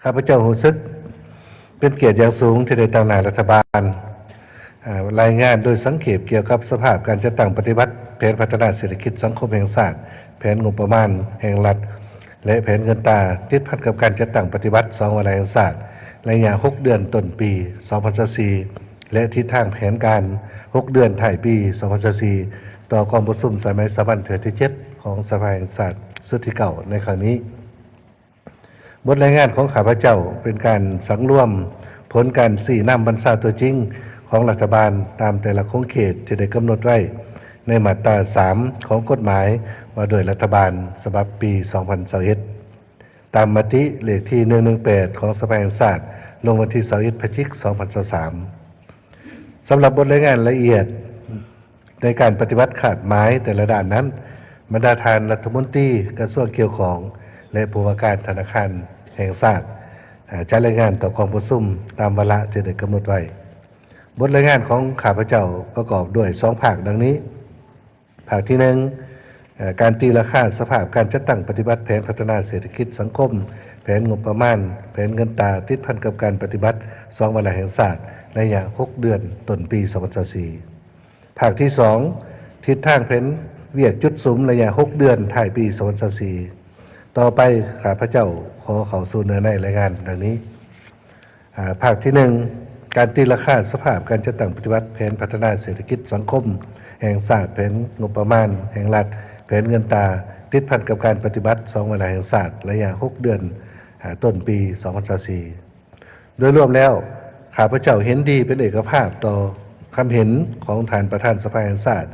ຂ້າພະເຈົ້າຮູ້ສຶກເປັນກຽດຢ່າງສູງທີ່ໄດ້ຕາງໜ້າລັດຖະບານ ເອີ່ ລາຍງານໂດຍສັງເຂບກ່ຽວກັບສະພາບການຈັດຕັ້ງປະຕິບັດແຜນພັດທະນາເສດຖະກິດສັງຄົມແຫ່ງຊາດ, ແຜນງົບປະມານແຫ່ງລັດ ແລະ ແຜນເງິນຕາ ຕິດພັນກັບການຈັດຕັ້ງປະຕິບັດສອງວາລະແຫ່ງຊາດ ໄລຍະຫົກເດືອນຕົ້ນປີສອງພັນຊາວສີ່ ແລະ ທິດທາງແຜນການຫົກເດືອນທ້າຍປີສອງພັນຊາວສີ່ ຕໍ່ກອງປະຊຸມສະໄໝສາມັນເທື່ອທີເຈັດ ຂອງສະພາແຫ່ງຊາດຊຸດທີເກົ້າໃນຄັ້ງນີ້. ບົດລາຍງານຂອງຂ້າພະເຈົ້າເປັນການສັງລວມຜົນການຊີ້ນຳບັນຊາຕົວຈິງຂອງລັດຖະບານຕາມແຕ່ລະຂົງເຂດທີ່ໄດ້ກຳນົດໄວ້ໃນມາດຕາສາມຂອງກົດໝາຍວ່າດ້ວຍລັດຖະບານສະບັບປີສອງພັນຊາວເອັດ ຕາມມະຕິເລກທີໜຶ່ງໜຶ່ງແປດຂອງສະພາແຫ່ງຊາດ ລົງວັນທີຊາວເອັດ ພະຈິກ ສອງພັນຊາວສາມ. ສຳລັບບົດລາຍງານລະອຽດ ໃນການປະຕິບັດຄາດໝາຍແຕ່ລະດ້ານນັ້ນ, ບັນດາທ່ານລັດຖະມົນຕີກະຊວງກ່ຽວຂ້ອງ ແລະ ຜູ້ວ່າການທະນາຄານແຫ່ງຊາດ ເອີ່ ຈະລາຍງານຕໍ່ກອງປະຊຸມຕາມວາລະທີ່ໄດ້ກຳນົດໄວ້. ບົດລາຍງານຂອງຂ້າພະເຈົ້າປະກອບດ້ວຍສອງພາກດັ່ງນີ້. ພາກທີໜຶ່ງ ເອີ່ ການຕີລາຄາສະພາບການຈັດຕັ້ງປະຕິບັດແຜນພັດທະນາເສດຖະກິດສັງຄົມ, ແຜນງົບປະມານ, ແຜນເງິນຕາ ຕິດພັນກັບການປະຕິບັດສອງວາລະແຫ່ງຊາດ ໄລຍະຫົກເດືອນຕົ້ນປີສອງພັນຊາວສີ່. ພາກທີສອງ ທິດທາງແຜນວຽກຈຸດສຸມໄລຍະຫົກເດືອນທ້າຍປີສອງພັນຊາວສີ່. ຕໍ່ໄປ ຂ້າພະເຈົ້າຂໍເຂົ້າສູ່ເນື້ອໃນລາຍງານດັ່ງນີ້. ອາ ພາກທີໜຶ່ງ ການຕີລາຄາສະພາບການຈັດຕັ້ງປະຕິບັດແຜນພັດທະນາເສດຖະກິດສັງຄົມແຫ່ງຊາດ, ແຜນງົບປະມານແຫ່ງລັດ, ແຜນເງິນຕາ ຕິດພັນກັບການປະຕິບັດສອງວາລະແຫ່ງຊາດ ໄລຍະຫົກເດືອນ ອາ ຕົ້ນປີສອງພັນຊາວສີ່. ໂດຍລວມແລ້ວ ຂ້າພະເຈົ້າເຫັນດີເປັນເອກະພາບຕໍ່ຄຳເຫັນຂອງທ່ານປະທານສະພາແຫ່ງຊາດ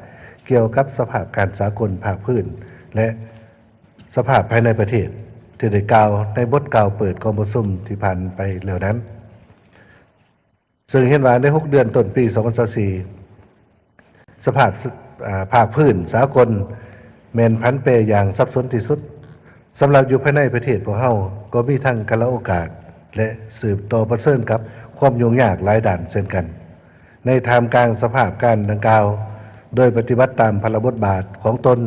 ກ່ຽວກັບສະພາບການສາກົນພາກພື້ນ ແລະ ສະພາບພາຍໃນປະເທດ ທີ່ໄດ້ກ່າວໃນບົດກ່າວເປີດກອງປະຊຸມທີ່ຜ່ານໄປແລ້ວນັ້ນ, ເຊິ່ງເຫັນວ່າໃນຫົກເດືອນຕົ້ນປີສອງພັນຊາວສີ່ ສະພາບ ອາ ພາກພື້ນສາກົນແມ່ນຜັນແປຢ່າງສັບສົນທີ່ສຸດ. ສຳລັບຢູ່ພາຍໃນປະເທດພວກເຮົາກໍມີທັງກາລະໂອກາດ ແລະ ສືບຕໍ່ປະເຊີນກັບຄວາມຫຍຸ້ງຍາກຫຼາຍດ້ານເຊັ່ນກັນ. ໃນທ່າມກາງສະພາບການດັ່ງກ່າວ, ໂດຍປະຕິບັດຕາມພາລະບົດບາດຂອງຕົນ,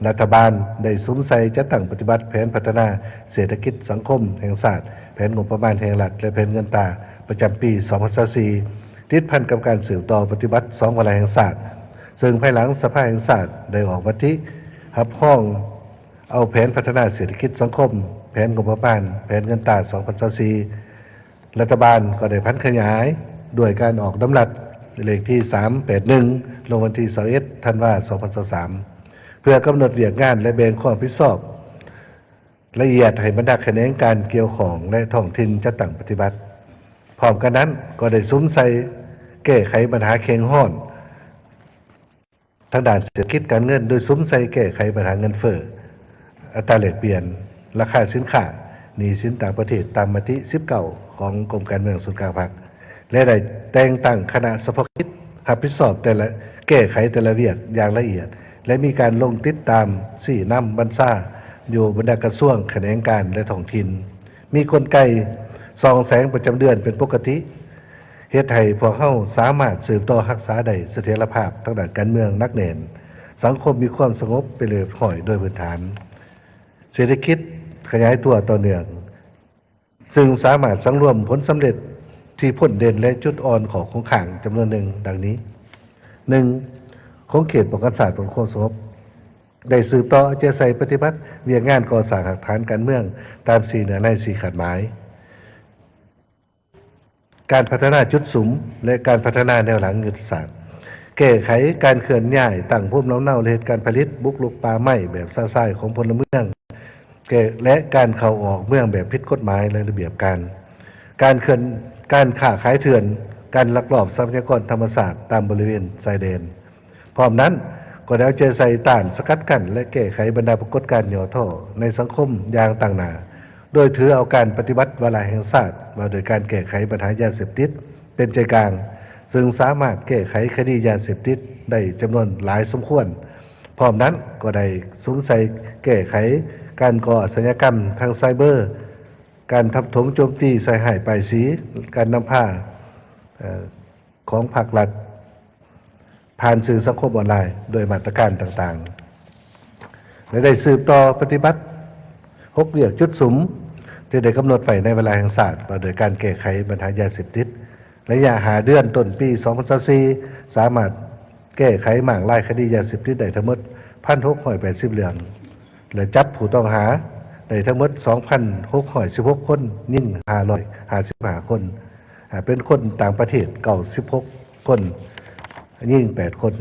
ລັດຖະບານໄດ້ສຸມໃສ່ຈັດຕັ້ງປະຕິບັດແຜນພັດທະນາເສດຖະກິດສັງຄົມແຫ່ງຊາດ, ແຜນງົບປະມານແຫ່ງລັດ ແລະ ແຜນເງິນຕາປະຈຳປີສອງພັນຊາວສີ່ ຕິດພັນກັບການສືບຕໍ່ປະຕິບັດສອງວາລະແຫ່ງຊາດ, ເຊິ່ງພາຍຫຼັງສະພາແຫ່ງຊາດໄດ້ອອກມະຕິຮັບຮອງເອົາແຜນພັດທະນາເສດຖະກິດສັງຄົມ, ແຜນງົບປະມານ, ແຜນເງິນຕາສອງພັນຊາວສີ່ ລັດຖະບານກໍໄດ້ຜັນຂະຫຍາຍດ້ວຍການອອກດຳລັດເລກທີສາມແປດໜຶ່ງ ລົງວັນທີຊາວເອັດ ທັນວາ ສອງພັນຊາວສາມ ເພື່ອກຳນົດວຽກງານ ແລະ ແບ່ງຄວາມຮັບຜິດຊອບລະອຽດໃຫ້ບັນດາຂະແໜງການກ່ຽວຂ້ອງ ແລະ ທ້ອງຖິ່ນຈັດຕັ້ງປະຕິບັດ. ພ້ອມກັນນັ້ນກໍໄດ້ສຸມໃສ່ແກ້ໄຂບັນຫາແຂງຮ້ອນ ທາງດ້ານເສດຖະກິດການເງິນ ໂດຍສຸມໃສ່ແກ້ໄຂບັນຫາເງິນເຟີ້, ອັດຕາແລກປ່ຽນ, ລາຄາສິນຄ້າ, ໜີ້ສິນຕ່າງປະເທດ ຕາມມະຕິສິບເກົ້າຂອງກົມການເມືອງສູນກາງພັກ ແລະ ໄດ້ແຕ່ງຕັ້ງຄະນະສະເພາະກິດຮັບຜິດຊອບແຕ່ລະ ແກ້ໄຂແຕ່ລະວຽກຢ່າງລະອຽດ ແລະ ມີການລົງຕິດຕາມຊີ້ນຳບັນຊາຢູ່ບັນດາກະຊວງ, ຂະແໜງການ ແລະ ທ້ອງຖິ່ນ. ມີກົນໄກສ່ອງແສງປະຈຳເດືອນເປັນປົກກະຕິ, ເຮັດໃຫ້ພວກເຮົາສາມາດສືບຕໍ່ຮັກສາໄດ້ສະຖຽນລະພາບທາງດ້ານການເມືອງໜັກແໜ້ນ, ສັງຄົມມີຄວາມສະຫງົບເປັນລະບຽບຮຽບໂດຍພື້ນຖານ, ເສດຖະກິດຂະຫຍາຍຕົວຕໍ່ເນື່ອງ, ເຊິ່ງສາມາດສັງລວມຜົນສຳເລັດທີ່ພົ້ນເດັ່ນ ແລະ ຈຸດອ່ອນຂໍ້ຄົງຄ້າງຈຳນວນໜຶ່ງດັ່ງນີ້. ໜຶ່ງ, ຂົງເຂດປ້ອງກັນຊາດ ປ້ອງກັນຄວາມສະຫງົບ ໄດ້ສືບຕໍ່ເອົາໃຈໃສ່ປະຕິບັດວຽກງານກໍ່ສ້າງຮາກຖານການເມືອງຕາມສີ່ເນື້ອໃນ ສີ່ຄາດໝາຍ, ການພັດທະນາຈຸດສຸມ ແລະ ການພັດທະນາແນວຫຼັງຍຸດທະສາດ, ແກ້ໄຂການເຄື່ອນຍ້າຍຕັ້ງພູມລຳເນົາ ແລະ ເຂດການຜະລິດ, ບຸກລຸກປ່າໄມ້ແບບຊະຊາຍຂອງພົນລະເມືອງ ແລະ ການເຂົ້າອອກເມືອງແບບຜິດກົດໝາຍ ແລະ ລະບຽບການ, ການເຄື່ອນ ການຄ້າຂາຍເຖື່ອນ, ການລັກລອບຊັບພະຍາກອນທຳມະຊາດຕາມບໍລິເວນຊາຍແດນ. ພ້ອມນັ້ນກໍໄດ້ເອົາໃຈໃສ່ຕ້ານ, ສະກັດກັ້ນ ແລະ ແກ້ໄຂບັນດາປາກົດການຫຍໍ້ທໍ້ໃນສັງຄົມຢ່າງຕັ້ງໜ້າ, ໂດຍຖືເອົາການປະຕິບັດວາລະແຫ່ງຊາດວ່າດ້ວຍການແກ້ໄຂບັນຫາຢາເສບຕິດເປັນໃຈກາງ, ເຊິ່ງສາມາດແກ້ໄຂຄະດີຢາເສບຕິດໄດ້ຈຳນວນຫຼາຍສົມຄວນ. ພ້ອມນັ້ນກໍໄດ້ສຸມໃສ່ແກ້ໄຂການກໍ່ອາຊະຍາກຳທາງໄຊເບີ, ການທັບຖົມໂຈມຕີໃສ່ຮ້າຍປ້າຍສີ, ການນຳພາ ເອີ່ ຂອງພາກລັດຜ່ານສື່ສັງຄົມອອນລາຍດ້ວຍມາດຕະການຕ່າງໆ ແລະ ໄດ້ສືບຕໍ່ປະຕິບັດຫົກວຽກຈຸດສຸມ ທີ່ໄດ້ກຳນົດໄວ້ໃນວາລະແຫ່ງຊາດ ວ່າດ້ວຍການແກ້ໄຂບັນຫາຢາເສບຕິດ. ໄລຍະຫ້າເດືອນ ຕົ້ນປີສອງພັນຊາວສີ່ ສາມາດແກ້ໄຂມ້າງລາຍຄະດີຢາເສບຕິດໄດ້ທັງໝົດ ໜຶ່ງພັນຫົກຮ້ອຍແປດສິບເລື່ອງ ແລະ ຈັບຜູ້ຕ້ອງຫາໄດ້ທັງໝົດ ສອງພັນຫົກຮ້ອຍສິບຫົກຄົນ, ຍິງຫ້າຮ້ອຍຫ້າສິບຫ້າຄົນ, ອາ ເປັນຄົນຕ່າງປະເທດເກົ້າສິບຫົກຄົນ, ຍິງແປດຄົນ.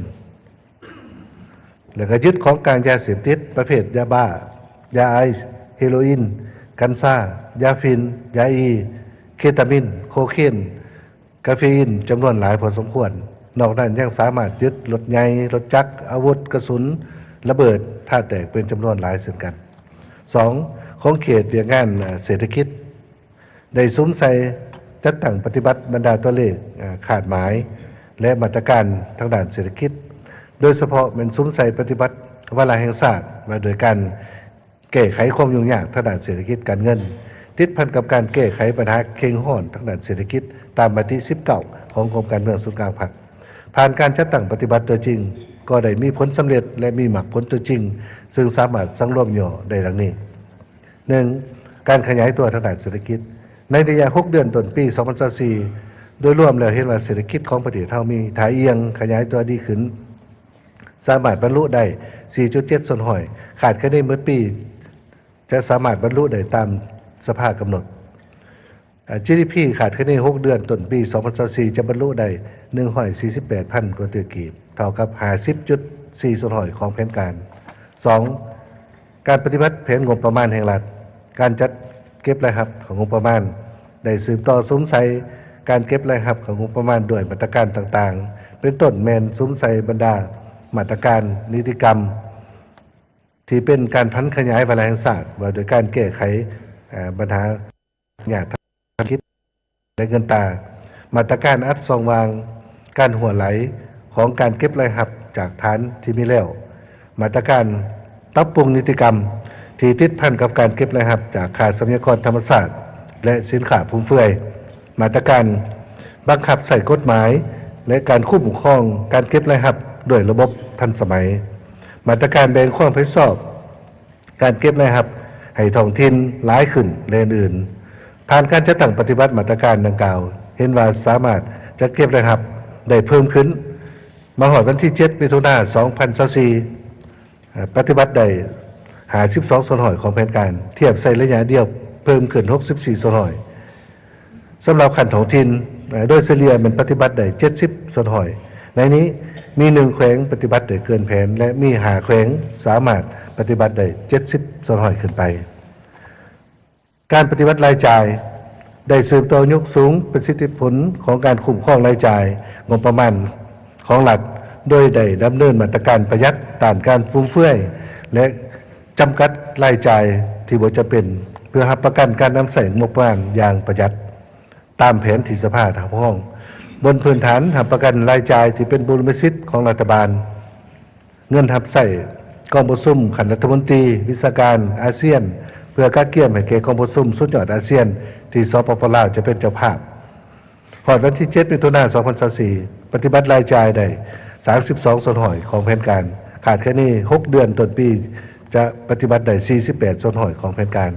ແລ້ວກໍຍຶດຂອງກາງຢາເສບຕິດປະເພດຢາບ້າ, ຢາໄອສ໌, ເຮໂຣອິນ, ກັນຊາ, ຢາຝິ່ນ, ຢາອີ, ເຄຕາມິນ, ໂຄເຄນ, ກາເຟອີນ ຈຳນວນຫຼາຍພໍສົມຄວນ. ນອກນັ້ນຍັງສາມາດຍຶດລົດໃຫຍ່, ລົດຈັກ, ອາວຸດ, ກະສຸນ, ລະເບີດ, ທາດແຕກເປັນຈຳນວນຫຼາຍເຊັ່ນກັນ. ສອງ, ຂົງເຂດວຽກງານເສດຖະກິດ ໄດ້ສຸມໃສ່ຈັດຕັ້ງປະຕິບັດບັນດາຕົວເລກ, ເອີ່, ຄາດໝາຍ ແລະ ມາດຕະການທາງດ້ານເສດຖະກິດ, ໂດຍສະເພາະແມ່ນສຸມໃສ່ປະຕິບັດວາລະແຫ່ງຊາດວ່າດ້ວຍການແກ້ໄຂຄວາມຫຍຸ້ງຍາກທາງດ້ານເສດຖະກິດການເງິນ, ຕິດພັນກັບການແກ້ໄຂບັນຫາເຄັ່ງຮ້ອນທາງດ້ານເສດຖະກິດ ຕາມມະຕິສິບເກົ້າຂອງກົມການເມືອງສູນກາງພັກ. ຜ່ານການຈັດຕັ້ງປະຕິບັດຕົວຈິງ ກໍໄດ້ມີຜົນສຳເລັດ ແລະ ມີໝາກຜົນຕົວຈິງ, ເຊິ່ງສາມາດສັງລວມຫຍໍ້ໄດ້ດັ່ງນີ້. ໜຶ່ງ, ການຂະຫຍາຍຕົວທາງດ້ານເສດຖະກິດ. ໃນໄລຍະຫົກເດືອນຕົ້ນປີສອງພັນຊາວສີ່ ໂດຍລວມແລ້ວເຫັນວ່າເສດຖະກິດຂອງປະເທດເຮົາມີທ່າອ່ຽງຂະຫຍາຍຕົວດີຂຶ້ນ, ສາມາດບັນລຸໄດ້ສີ່ຈຸດເຈັດສ່ວນຮ້ອຍ, ຄາດຄະເນໝົດປີຈະສາມາດບັນລຸໄດ້ຕາມສະພາກຳນົດ. ອາ ຈີດີພີ ຄາດຄະເນຫົກເດືອນຕົ້ນປີສອງພັນຊາວສີ່ ຈະບັນລຸໄດ້ໜຶ່ງຮ້ອຍສີ່ສິບແປດພັນກວ່າຕື້ກີບ, ເທົ່າກັບຫ້າສິບຈຸດສີ່ສ່ວນຮ້ອຍຂອງແຜນການ. ສອງ, ການປະຕິບັດແຜນງົບປະມານແຫ່ງລັດ. ການຈັດເກັບລາຍຮັບເຂົ້າງົບປະມານ ໄດ້ສືບຕໍ່ສຸມໃສ່ການເກັບລາຍຮັບເຂົ້າງົບປະມານດ້ວຍມາດຕະການຕ່າງໆ, ເປັນຕົ້ນແມ່ນສຸມໃສ່ບັນດາມາດຕະການນິຕິກຳ ທີ່ເປັນການຜັນຂະຫຍາຍວາລະແຫ່ງຊາດວ່າດ້ວຍການແກ້ໄຂ, ເອີ່, ບັນຫາຍາກທາງເສດຖະກິດ ແລະ ເງິນຕາ, ມາດຕະການອັດຊ່ອງວ່າງການຮົ່ວໄຫຼຂອງການເກັບລາຍຮັບຈາກຖານທີ່ມີແລ້ວ, ມາດຕະການປັບປຸງນິຕິກຳທີ່ຕິດພັນກັບການເກັບລາຍຮັບຈາກຄ່າຊັບພະຍາກອນທຳມະຊາດ ແລະ ສິນຄ້າຟຸມເຟືອຍ, ມາດຕະການບັງຄັບໃຊ້ກົດໝາຍ ແລະ ການຄຸ້ມຄອງການເກັບລາຍຮັບດ້ວຍລະບົບທັນສະໄໝ, ມາດຕະການແບ່ງຄວາມຮັບຜິດຊອບ ການເກັບລາຍຮັບໃຫ້ທ້ອງຖິ່ນຫຼາຍຂຶ້ນ ແລະ ອື່ນໆ. ຜ່ານການຈັດຕັ້ງປະຕິບັດມາດຕະການດັ່ງກ່າວ, ເຫັນວ່າສາມາດຈັດເກັບລາຍຮັບໄດ້ເພີ່ມຂຶ້ນ. ມາຮອດວັນທີເຈັດ ມິຖຸນາ ສອງພັນຊາວສີ່ ເອີ່, ປະຕິບັດໄດ້ຫ້າສິບສອງສ່ວນຮ້ອຍຂອງແຜນການ, ທຽບໃສ່ໄລຍະດຽວເພີ່ມຂຶ້ນຫົກສິບສີ່ສ່ວນຮ້ອຍ. ສຳລັບຂັ້ນທ້ອງຖິ່ນ, ເອີ່, ໂດຍສະເລ່ຍແມ່ນປະຕິບັດໄດ້ເຈັດສິບສ່ວນຮ້ອຍ. ໃນນີ້ມີໜຶ່ງແຂວງປະຕິບັດໄດ້ເກີນແຜນ ແລະ ມີຫ້າແຂວງສາມາດປະຕິບັດໄດ້ເຈັດສິບສ່ວນຮ້ອຍຂຶ້ນໄປ. ການປະຕິບັດລາຍຈ່າຍ ໄດ້ສືບຕໍ່ຍົກສູງປະສິດທິຜົນຂອງການຄຸ້ມຄອງລາຍຈ່າຍງົບປະມານຂອງລັດ, ໂດຍໄດ້ດຳເນີນມາດຕະການປະຢັດ, ຕ້ານການຟຸມເຟືອຍ ແລະ ຈຳກັດລາຍຈ່າຍທີ່ບໍ່ຈຳເປັນ ເພື່ອຮັບປະກັນການນຳໃຊ້ງົບປະມານຢ່າງປະຢັດ ຕາມແຜນທີ່ສະພາຮັບຮອງ, ບົນພື້ນຖານຮັບປະກັນລາຍຈ່າຍທີ່ເປັນບຸລິມະສິດຂອງລັດຖະບານ, ເງິນຮັບໃຊ້ກອງປະຊຸມຂັ້ນລັດຖະມົນຕີວິຊາການອາຊຽນ ເພື່ອກະກຽມໃຫ້ແກ່ກອງປະຊຸມສຸດຍອດອາຊຽນທີ່ ສປປ ລາວ ຈະເປັນເຈົ້າພາບ. ຮອດວັນທີເຈັດ ມິຖຸນາ ສອງພັນຊາວສີ່ ປະຕິບັດລາຍຈ່າຍໄດ້ສາມສິບສອງສ່ວນຮ້ອຍຂອງແຜນການ, ຄາດຄະເນຫົກເດືອນຕົ້ນປີຈະປະຕິບັດໄດ້ສີ່ສິບແປດສ່ວນຮ້ອຍຂອງແຜນການ.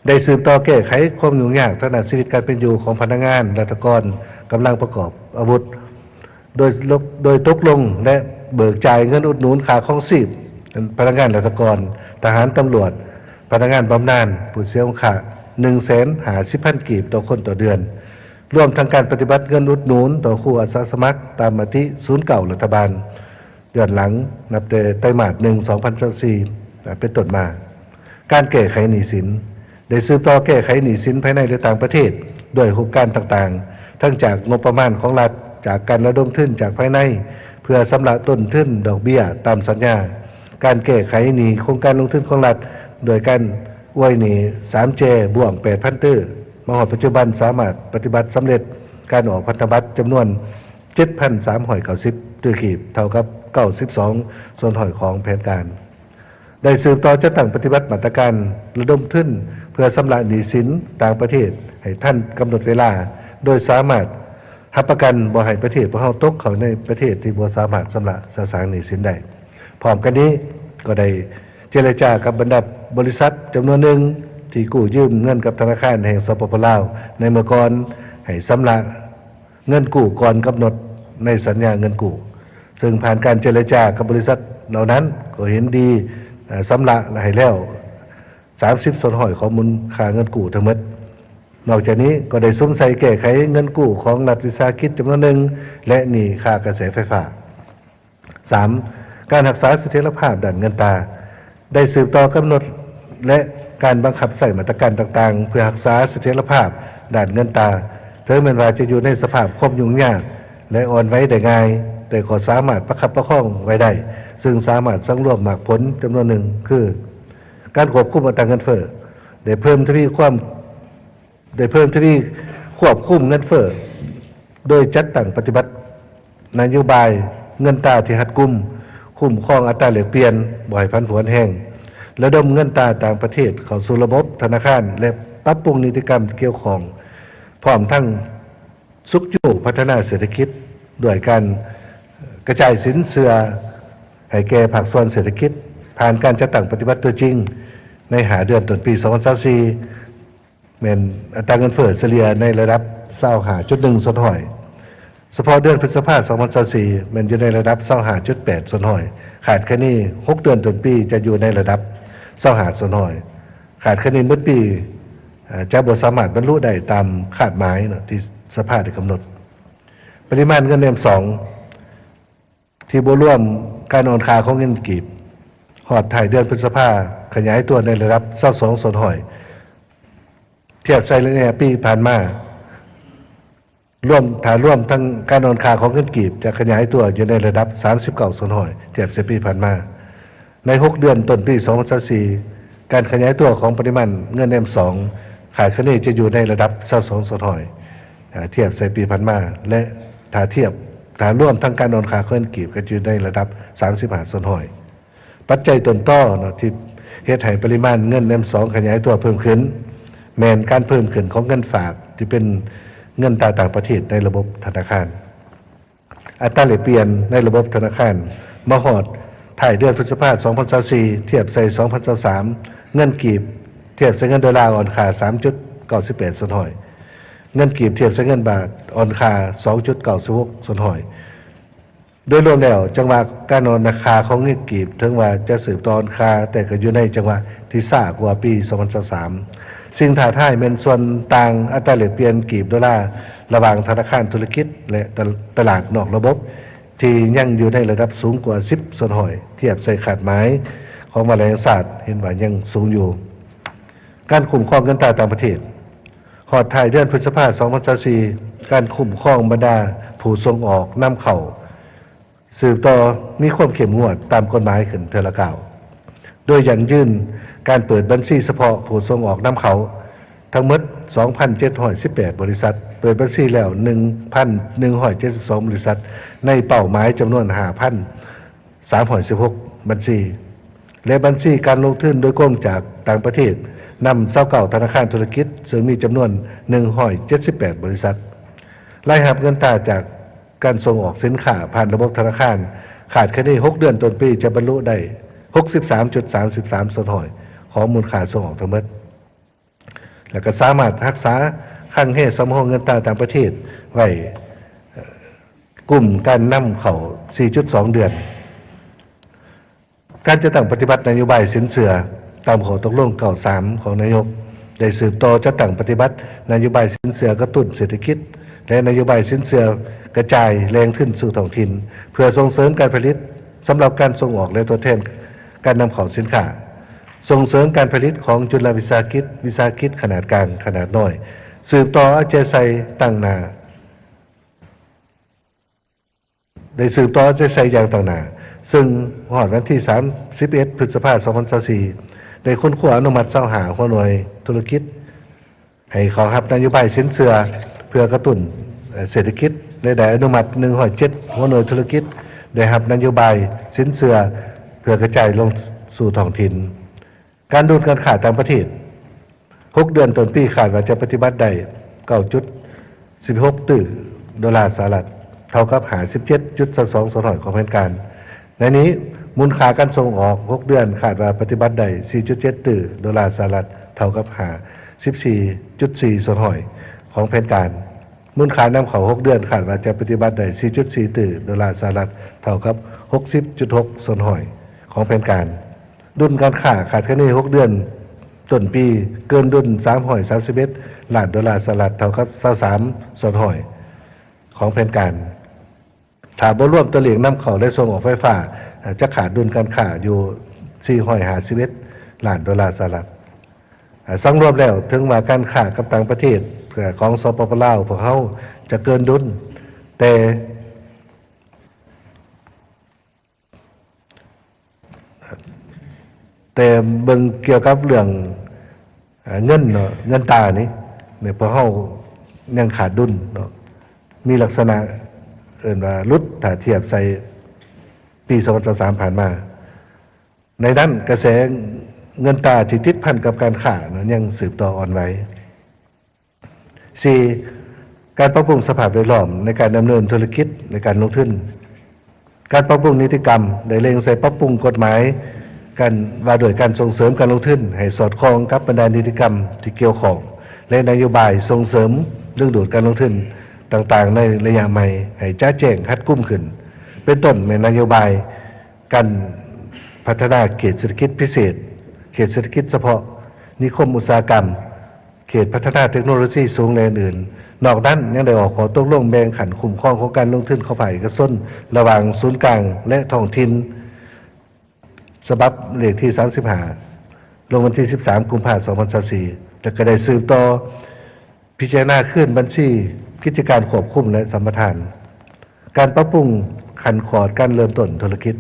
ໄດ້ສືບຕໍ່ແກ້ໄຂຄວາມຫຍຸ້ງຍາກທາງດ້ານຊີວິດການເປັນຢູ່ຂອງພະນັກງານລັດຖະກອນກຳລັງປະກອບອາວຸດ ໂດຍ ໂດຍຕົກລົງ ແລະ ເບີກຈ່າຍເງິນອຸດໜູນຄ່າຄອງຊີບພະນັກງານລັດຖະກອນ, ທະຫານ, ຕຳຫຼວດ, ພະນັກງານບຳນານ, ຜູ້ເສຍອົງຄະ ໜຶ່ງແສນຫ້າສິບພັນກີບຕໍ່ຄົນຕໍ່ເດືອນ, ລວມທັງການປະຕິບັດເງິນອຸດໜູນຕໍ່ຄູອາສາສະໝັກຕາມມະຕິສູນເກົ້າລັດຖະບານ ຍ້ອນຫຼັງນັບແຕ່ໄຕມາດໜຶ່ງ ສອງພັນຊາວສີ່ ເປັນຕົ້ນມາ. ການແກ້ໄຂໜີ້ສິນ ໄດ້ສືບຕໍ່ແກ້ໄຂໜີ້ສິນພາຍໃນ ແລະ ຕ່າງປະເທດ ດ້ວຍຮູບການຕ່າງໆ ທັງຈາກງົບປະມານຂອງລັດ, ຈາກການລະດົມທຶນຈາກພາຍໃນ ເພື່ອຊຳລະຕົ້ນທຶນດອກເບ້ຍຕາມສັນຍາ, ການແກ້ໄຂໜີ້ໂຄງການລົງທຶນຂອງລັດ ໂດຍການອວຍໜີ້ສາມແຈບ້ວງ ແປດພັນຕື້, ມາຮອດປັດຈຸບັນສາມາດປະຕິບັດສຳເລັດການອອກພັນທະບັດຈຳນວນ ເຈັດພັນສາມຮ້ອຍເກົ້າສິບຕື້ກີບ, ເທົ່າກັບເກົ້າສິບສອງສ່ວນຮ້ອຍຂອງແຜນການ. ໄດ້ສືບຕໍ່ຈັດຕັ້ງປະຕິບັດມາດຕະການລະດົມທຶນເພື່ອຊຳລະໜີ້ສິນຕ່າງປະເທດໃຫ້ທັນກຳນົດເວລາ, ໂດຍສາມາດຮັບປະກັນບໍ່ໃຫ້ປະເທດພວກເຮົາຕົກເຂົ້າໃນປະເທດທີ່ບໍ່ສາມາດຊຳລະສະສາງໜີ້ສິນໄດ້. ພ້ອມກັນນີ້ກໍໄດ້ເຈລະຈາກັບບັນດາບໍລິສັດຈຳນວນໜຶ່ງ ທີ່ກູ້ຢືມເງິນກັບທະນາຄານແຫ່ງ ສປປ ລາວ ໃນເມື່ອກ່ອນ ໃຫ້ຊຳລະເງິນກູ້ກ່ອນກຳນົດໃນສັນຍາເງິນກູ້, ເຊິ່ງຜ່ານການເຈລະຈາກັບບໍລິສັດເຫຼົ່ານັ້ນ ກໍເຫັນດີ ເອີ່ ຊຳລະໃຫ້ແລ້ວ ສາມສິບສ່ວນຮ້ອຍຂອງມູນຄ່າເງິນກູ້ທັງໝົດ. ນອກຈາກນີ້ກໍໄດ້ສຸມໃສ່ແກ້ໄຂເງິນກູ້ຂອງລັດວິສາຫະກິດຈຳນວນໜຶ່ງ ແລະ ໜີ້ຄ່າກະແສໄຟຟ້າ. ສາມ, ການຮັກສາສະຖຽນລະພາບດ້ານເງິນຕາ ໄດ້ສືບຕໍ່ກຳນົດ ແລະ ການບັງຄັບໃຊ້ມາດຕະການຕ່າງໆ ເພື່ອຮັກສາສະຖຽນລະພາບດ້ານເງິນຕາ, ເຖິງແມ່ນວ່າຈະຢູ່ໃນສະພາບຄວາມຫຍຸ້ງຍາກ ແລະ ອ່ອນໄຫວໄດ້ງ່າຍ, ແຕ່ກໍສາມາດປະຄັບປະຄອງໄວ້ໄດ້, ເຊິ່ງສາມາດສັງລວມໝາກຜົນຈຳນວນໜຶ່ງ ຄື ການຄວບຄຸມອັດຕາເງິນເຟີ້ ໄດ້ເພີ່ມທະວີຄວາມ ໄດ້ເພີ່ມທະວີຄວບຄຸມເງິນເຟີ້ ໂດຍຈັດຕັ້ງປະຕິບັດນະໂຍບາຍເງິນຕາທີ່ຮັດກຸມ, ຄຸ້ມຄອງອັດຕາແລກປ່ຽນບໍ່ໃຫ້ຜັນຜວນແຮງ, ລະດົມເງິນຕາຕ່າງປະເທດເຂົ້າສູ່ລະບົບທະນາຄານ ແລະ ປັບປຸງນິຕິກຳກ່ຽວຂ້ອງ, ພ້ອມທັງຊຸກຍູ້ພັດທະນາເສດຖະກິດ ດ້ວຍການກະຈາຍສິນເຊື່ອໃຫ້ແກ່ພາກສ່ວນເສດຖະກິດ ຜ່ານການຈັດຕັ້ງປະຕິບັດຕົວຈິງໃນຫ້າເດືອນຕົ້ນປີສອງພັນຊາວສີ່ ແມ່ນອັດຕາເງິນເຟີ້ສະເລ່ຍໃນລະດັບຊາວຫ້າຈຸດໜຶ່ງສ່ວນຮ້ອຍ, ສະເພາະເດືອນພຶດສະພາສອງພັນຊາວສີ່ ແມ່ນຢູ່ໃນລະດັບຊາວຫ້າຈຸດແປດສ່ວນຮ້ອຍ, ຄາດຄະເນຫົກເດືອນຕົ້ນປີຈະຢູ່ໃນລະດັບຊາວຫ້າສ່ວນຮ້ອຍ, ຄາດຄະເນໝົດປີ ເອີ່ ຈະບໍ່ສາມາດບັນລຸໄດ້ຕາມຄາດໝາຍເນາະ ທີ່ສະພາໄດ້ກຳນົດ. ປະລິມານເງິນແນມສອງ ທີ່ບໍ່ລວມການອ່ອນຄ່າຂອງເງິນກີບ ຮອດທ້າຍເດືອນພຶດສະພາ ຂະຫຍາຍຕົວໃນລະດັບຊາວສອງສ່ວນຮ້ອຍ ທຽບໃສ່ໃນປີຜ່ານມາ, ລວມ, ຖ້າລວມທັງການອ່ອນຄ່າຂອງເງິນກີບ ຈະຂະຫຍາຍຕົວຢູ່ໃນລະດັບສາມສິບເກົ້າສ່ວນຮ້ອຍ ທຽບໃສ່ປີຜ່ານມາ. ໃນຫົກເດືອນຕົ້ນປີສອງພັນຊາວສີ່ ການຂະຫຍາຍຕົວຂອງປະລິມານເງິນແນມສອງ ຄາດຄະເນຈະຢູ່ໃນລະດັບຊາວສອງສ່ວນຮ້ອຍ ເອີ່ ທຽບໃສ່ປີຜ່ານມາ ແລະ ຖ້າທຽບ, ຖ້າລວມທັງການອ່ອນຄ່າຂອງເງິນກີບ ກໍຢູ່ໃນລະດັບສາມສິບຫ້າສ່ວນຮ້ອຍ. ປັດໄຈຕົ້ນຕໍເນາະ ທີ່ເຮັດໃຫ້ປະລິມານເງິນແນມສອງຂະຫຍາຍຕົວເພີ່ມຂຶ້ນ ແມ່ນການເພີ່ມຂຶ້ນຂອງເງິນຝາກ ທີ່ເປັນເງິນຕາຕ່າງປະເທດໃນລະບົບທະນາຄານ. ອັດຕາແລກປ່ຽນໃນລະບົບທະນາຄານ ມາຮອດທ້າຍເດືອນພຶດສະພາສອງພັນຊາວສີ່ ທຽບໃສ່ສອງພັນຊາວສາມ ເງິນກີບທຽບໃສ່ເງິນໂດລາອ່ອນຄ່າສາມຈຸດເກົ້າສິບແປດສ່ວນຮ້ອຍ, ເງິນກີບທຽບໃສ່ເງິນບາດອ່ອນຄ່າສອງຈຸດເກົ້າສິບຫົກສ່ວນຮ້ອຍ. ໂດຍລວມແລ້ວ, ຈັງຫວະການອ່ອນຄ່າຂອງເງິນກີບ ເຖິງວ່າຈະສືບຕໍ່ອ່ອນຄ່າ, ແຕ່ກໍຢູ່ໃນຈັງຫວະທີ່ຊ້າກວ່າປີສອງພັນຊາວສາມ. ສິ່ງທ້າທາຍແມ່ນສ່ວນຕ່າງອັດຕາແລກປ່ຽນກີບໂດລາ ລະຫວ່າງທະນາຄານທຸລະກິດ ແລະ ຕະ, ຕະຫຼາດນອກລະບົບ ທີ່ຍັງຢູ່ໃນລະດັບສູງກວ່າສິບສ່ວນຮ້ອຍ ທຽບໃສ່ຄາດໝາຍຂອງມະຫາແຫຼ່ງຊາດ ເຫັນວ່າຍັງສູງຢູ່. ການຄຸ້ມຄອງເງິນຕາຕ່າງປະເທດ ຮອດທ້າຍເດືອນພຶດສະພາສອງພັນຊາວສີ່ ການຄຸ້ມຄອງບັນດາຜູ້ສົ່ງອອກນຳເຂົ້າ ສືບຕໍ່ມີຄວາມເຂັ້ມງວດຕາມກົດໝາຍຂຶ້ນເທື່ອລະກ້າວ, ໂດຍຢັ້ງຢືນການເປີດບັນຊີສະເພາະຜູ້ສົ່ງອອກນຳເຂົ້າ ທັງໝົດສອງພັນເຈັດຮ້ອຍສິບແປດບໍລິສັດ, ເປີດບັນຊີແລ້ວໜຶ່ງພັນໜຶ່ງຮ້ອຍເຈັດສິບສອງບໍລິສັດ ໃນເປົ້າໝາຍຈຳນວນຫ້າພັນສາມຮ້ອຍສິບຫົກບັນຊີ ແລະ ບັນຊີການລົງທຶນໂດຍກົງຈາກຕ່າງປະເທດ ນຳຊາວເກົ້າທະນາຄານທຸລະກິດ ເຊິ່ງມີຈຳນວນໜຶ່ງຮ້ອຍເຈັດສິບແປດບໍລິສັດ. ລາຍຮັບເງິນຕາຈາກການສົ່ງອອກສິນຄ້າຜ່ານລະບົບທະນາຄານ ຄາດຄະເນຫົກເດືອນຕົ້ນປີຈະບັນລຸໄດ້ຫົກສິບສາມຈຸດສາມສິບສາມສ່ວນຮ້ອຍຂອງມູນຄ່າສົ່ງອອກທັງໝົດ ແລະ ກໍສາມາດຮັກສາຄັງແຮສຳຮອງເງິນຕາຕ່າງປະເທດໄວ້ ເອີ່ ກຸ່ມການນຳເຂົ້າສີ່ຈຸດສອງເດືອນ. ການຈັດຕັ້ງປະຕິບັດນະໂຍບາຍສິນເຊື່ອຕາມຂໍ້ຕົກລົງເກົ້າສາມຂອງນາຍົກ ໄດ້ສືບຕໍ່ຈັດຕັ້ງປະຕິບັດນະໂຍບາຍສິນເຊື່ອກະຕຸ້ນເສດຖະກິດ ແລະ ນະໂຍບາຍສິນເຊື່ອກະຈາຍແຫຼ່ງທຶນສູ່ທ້ອງຖິ່ນ ເພື່ອສົ່ງເສີມການຜະລິດສຳລັບການສົ່ງອອກ ແລະ ຕົວແທນການນຳເຂົ້າສິນຄ້າ, ສົ່ງເສີມການຜະລິດຂອງຈຸລະວິສາຫະກິດ, ວິສາຫະກິດຂະໜາດກາງ, ຂະໜາດນ້ອຍ, ສືບຕໍ່ເອົາໃຈໃສ່ຕັ້ງໜ້າ ໄດ້ສືບຕໍ່ເອົາໃຈໃສ່ຢ່າງຕັ້ງໜ້າ, ເຊິ່ງຮອດວັນທີສາມສິບເອັດ ພຶດສະພາ ສອງພັນຊາວສີ່ ໄດ້ຄົ້ນຄວ້າອະນຸມັດຊາວຫ້າຫົວໜ່ວຍທຸລະກິດ ໃຫ້ເຂົ້າຮັບນະໂຍບາຍສິນເຊື່ອເພື່ອກະຕຸ້ນເສດຖະກິດ ແລະ ໄດ້ອະນຸມັດໜຶ່ງຮ້ອຍເຈັດຫົວໜ່ວຍທຸລະກິດ ໄດ້ຮັບນະໂຍບາຍສິນເຊື່ອເພື່ອກະຈາຍລົງສູ່ທ້ອງຖິ່ນ. ການດູດການຄ້າຕ່າງປະເທດ ຫົກເດືອນຕົ້ນປີ ຄາດວ່າຈະປະຕິບັດໄດ້ເກົ້າຈຸດສິບຫົກຕື້ໂດລາສະຫະລັດ, ເທົ່າກັບຫ້າສິບເຈັດຈຸດຊາວສອງສ່ວນຮ້ອຍຂອງແຜນການ. ໃນນີ້, ມູນຄ່າການສົ່ງອອກຫົກເດືອນ ຄາດວ່າປະຕິບັດໄດ້ສີ່ຈຸດເຈັດຕື້ໂດລາສະຫະລັດ, ເທົ່າກັບຫ້າສິບສີ່ຈຸດສີ່ສ່ວນຮ້ອຍຂອງແຜນການ. ມູນຄ່ານຳເຂົ້າຫົກເດືອນຄາດວ່າຈະປະຕິບັດໄດ້ສີ່ຈຸດສີ່ຕື້ໂດລາສະຫະລັດ ເທົ່າກັບຫົກສິບຈຸດຫົກສ່ວນຮ້ອຍຂອງແຜນການ. ດຸນການຄ້າຄາດຄະເນຫົກເດືອນຕົ້ນປີເກີນດຸນສາມຮ້ອຍສາມສິບເອັດລ້ານໂດລາສະຫະລັດ ເທົ່າກັບຊາວສາມສ່ວນຮ້ອຍຂອງແຜນການ. ຖ້າບໍ່ລວມຕົວເລກນຳເຂົ້າ ແລະ ສົ່ງອອກໄຟຟ້າ ຈະຂາດດຸນການຄ້າຢູ່ສີ່ຮ້ອຍຫ້າສິບເອັດລ້ານໂດລາສະຫະລັດ. ສັງລວມແລ້ວ ເຖິງວ່າການຄ້າກັບຕ່າງປະເທດຂອງ ສປປ ລາວ ພວກເຮົາຈະເກີນດຸນ ແຕ່ ແຕ່ເບິ່ງກ່ຽວກັບເລື່ອງ ເອີ ເງິນເນາະ ເງິນຕານີ້ ນີ້ພວກເຮົາຍັງຂາດດຸນເນາະ ມີລັກສະນະເອີ້ນວ່າຫຼຸດ ຖ້າທຽບໃສ່ປີສອງພັນຊາວສາມຜ່ານມາ. ໃນນັ້ນກະແສເງິນຕາທີ່ຕິດພັນກັບການຄ້າເນາະ ຍັງສືບຕໍ່ອ່ອນໄຫວ. ສີ່, ການປັບປຸງສະພາບແວດລ້ອມໃນການດຳເນີນທຸລະກິດ ແລະ ການລົງທຶນ. ການປັບປຸງນິຕິກຳໄດ້ເລັງໃສ່ປັບປຸງກົດໝາຍການວ່າດ້ວຍການສົ່ງເສີມການລົງທຶນ ໃຫ້ສອດຄ່ອງກັບບັນດານິຕິກຳທີ່ກ່ຽວຂ້ອງ ແລະ ນະໂຍບາຍສົ່ງເສີມດຶງດູດການລົງທຶນຕ່າງໆໃນໄລຍະໃໝ່ ໃຫ້ຈະແຈ້ງຮັດກຸມຂຶ້ນ, ເປັນຕົ້ນແມ່ນນະໂຍບາຍການພັດທະນາເຂດເສດຖະກິດພິເສດ, ເຂດເສດຖະກິດສະເພາະ, ນິຄົມອຸດສາຫະກຳ, ເຂດພັດທະນາເຕັກໂນໂລຊີສູງ ແລະ ອື່ນໆ. ນອກນັ້ນຍັງໄດ້ອອກຂໍ້ຕົກລົງແບ່ງຂັ້ນຄຸ້ມຄອງຂອງການລົງທຶນຂອງພາກເອກະຊົນ ລະຫວ່າງສູນກາງ ແລະ ທ້ອງຖິ່ນ ສະບັບເລກທີສາມສິບຫ້າ ລົງວັນທີສິບສາມ ກຸມພາ ສອງພັນຊາວສີ່ ແລະ ກໍໄດ້ສືບຕໍ່ພິຈາລະນາຄືນບັນຊີກິດຈະການຄວບຄຸມ ແລະ ສຳປະທານ. ການປັບປຸງຂັ້ນຂອດການເລີ່ມຕົ້ນທຸລະກິດ,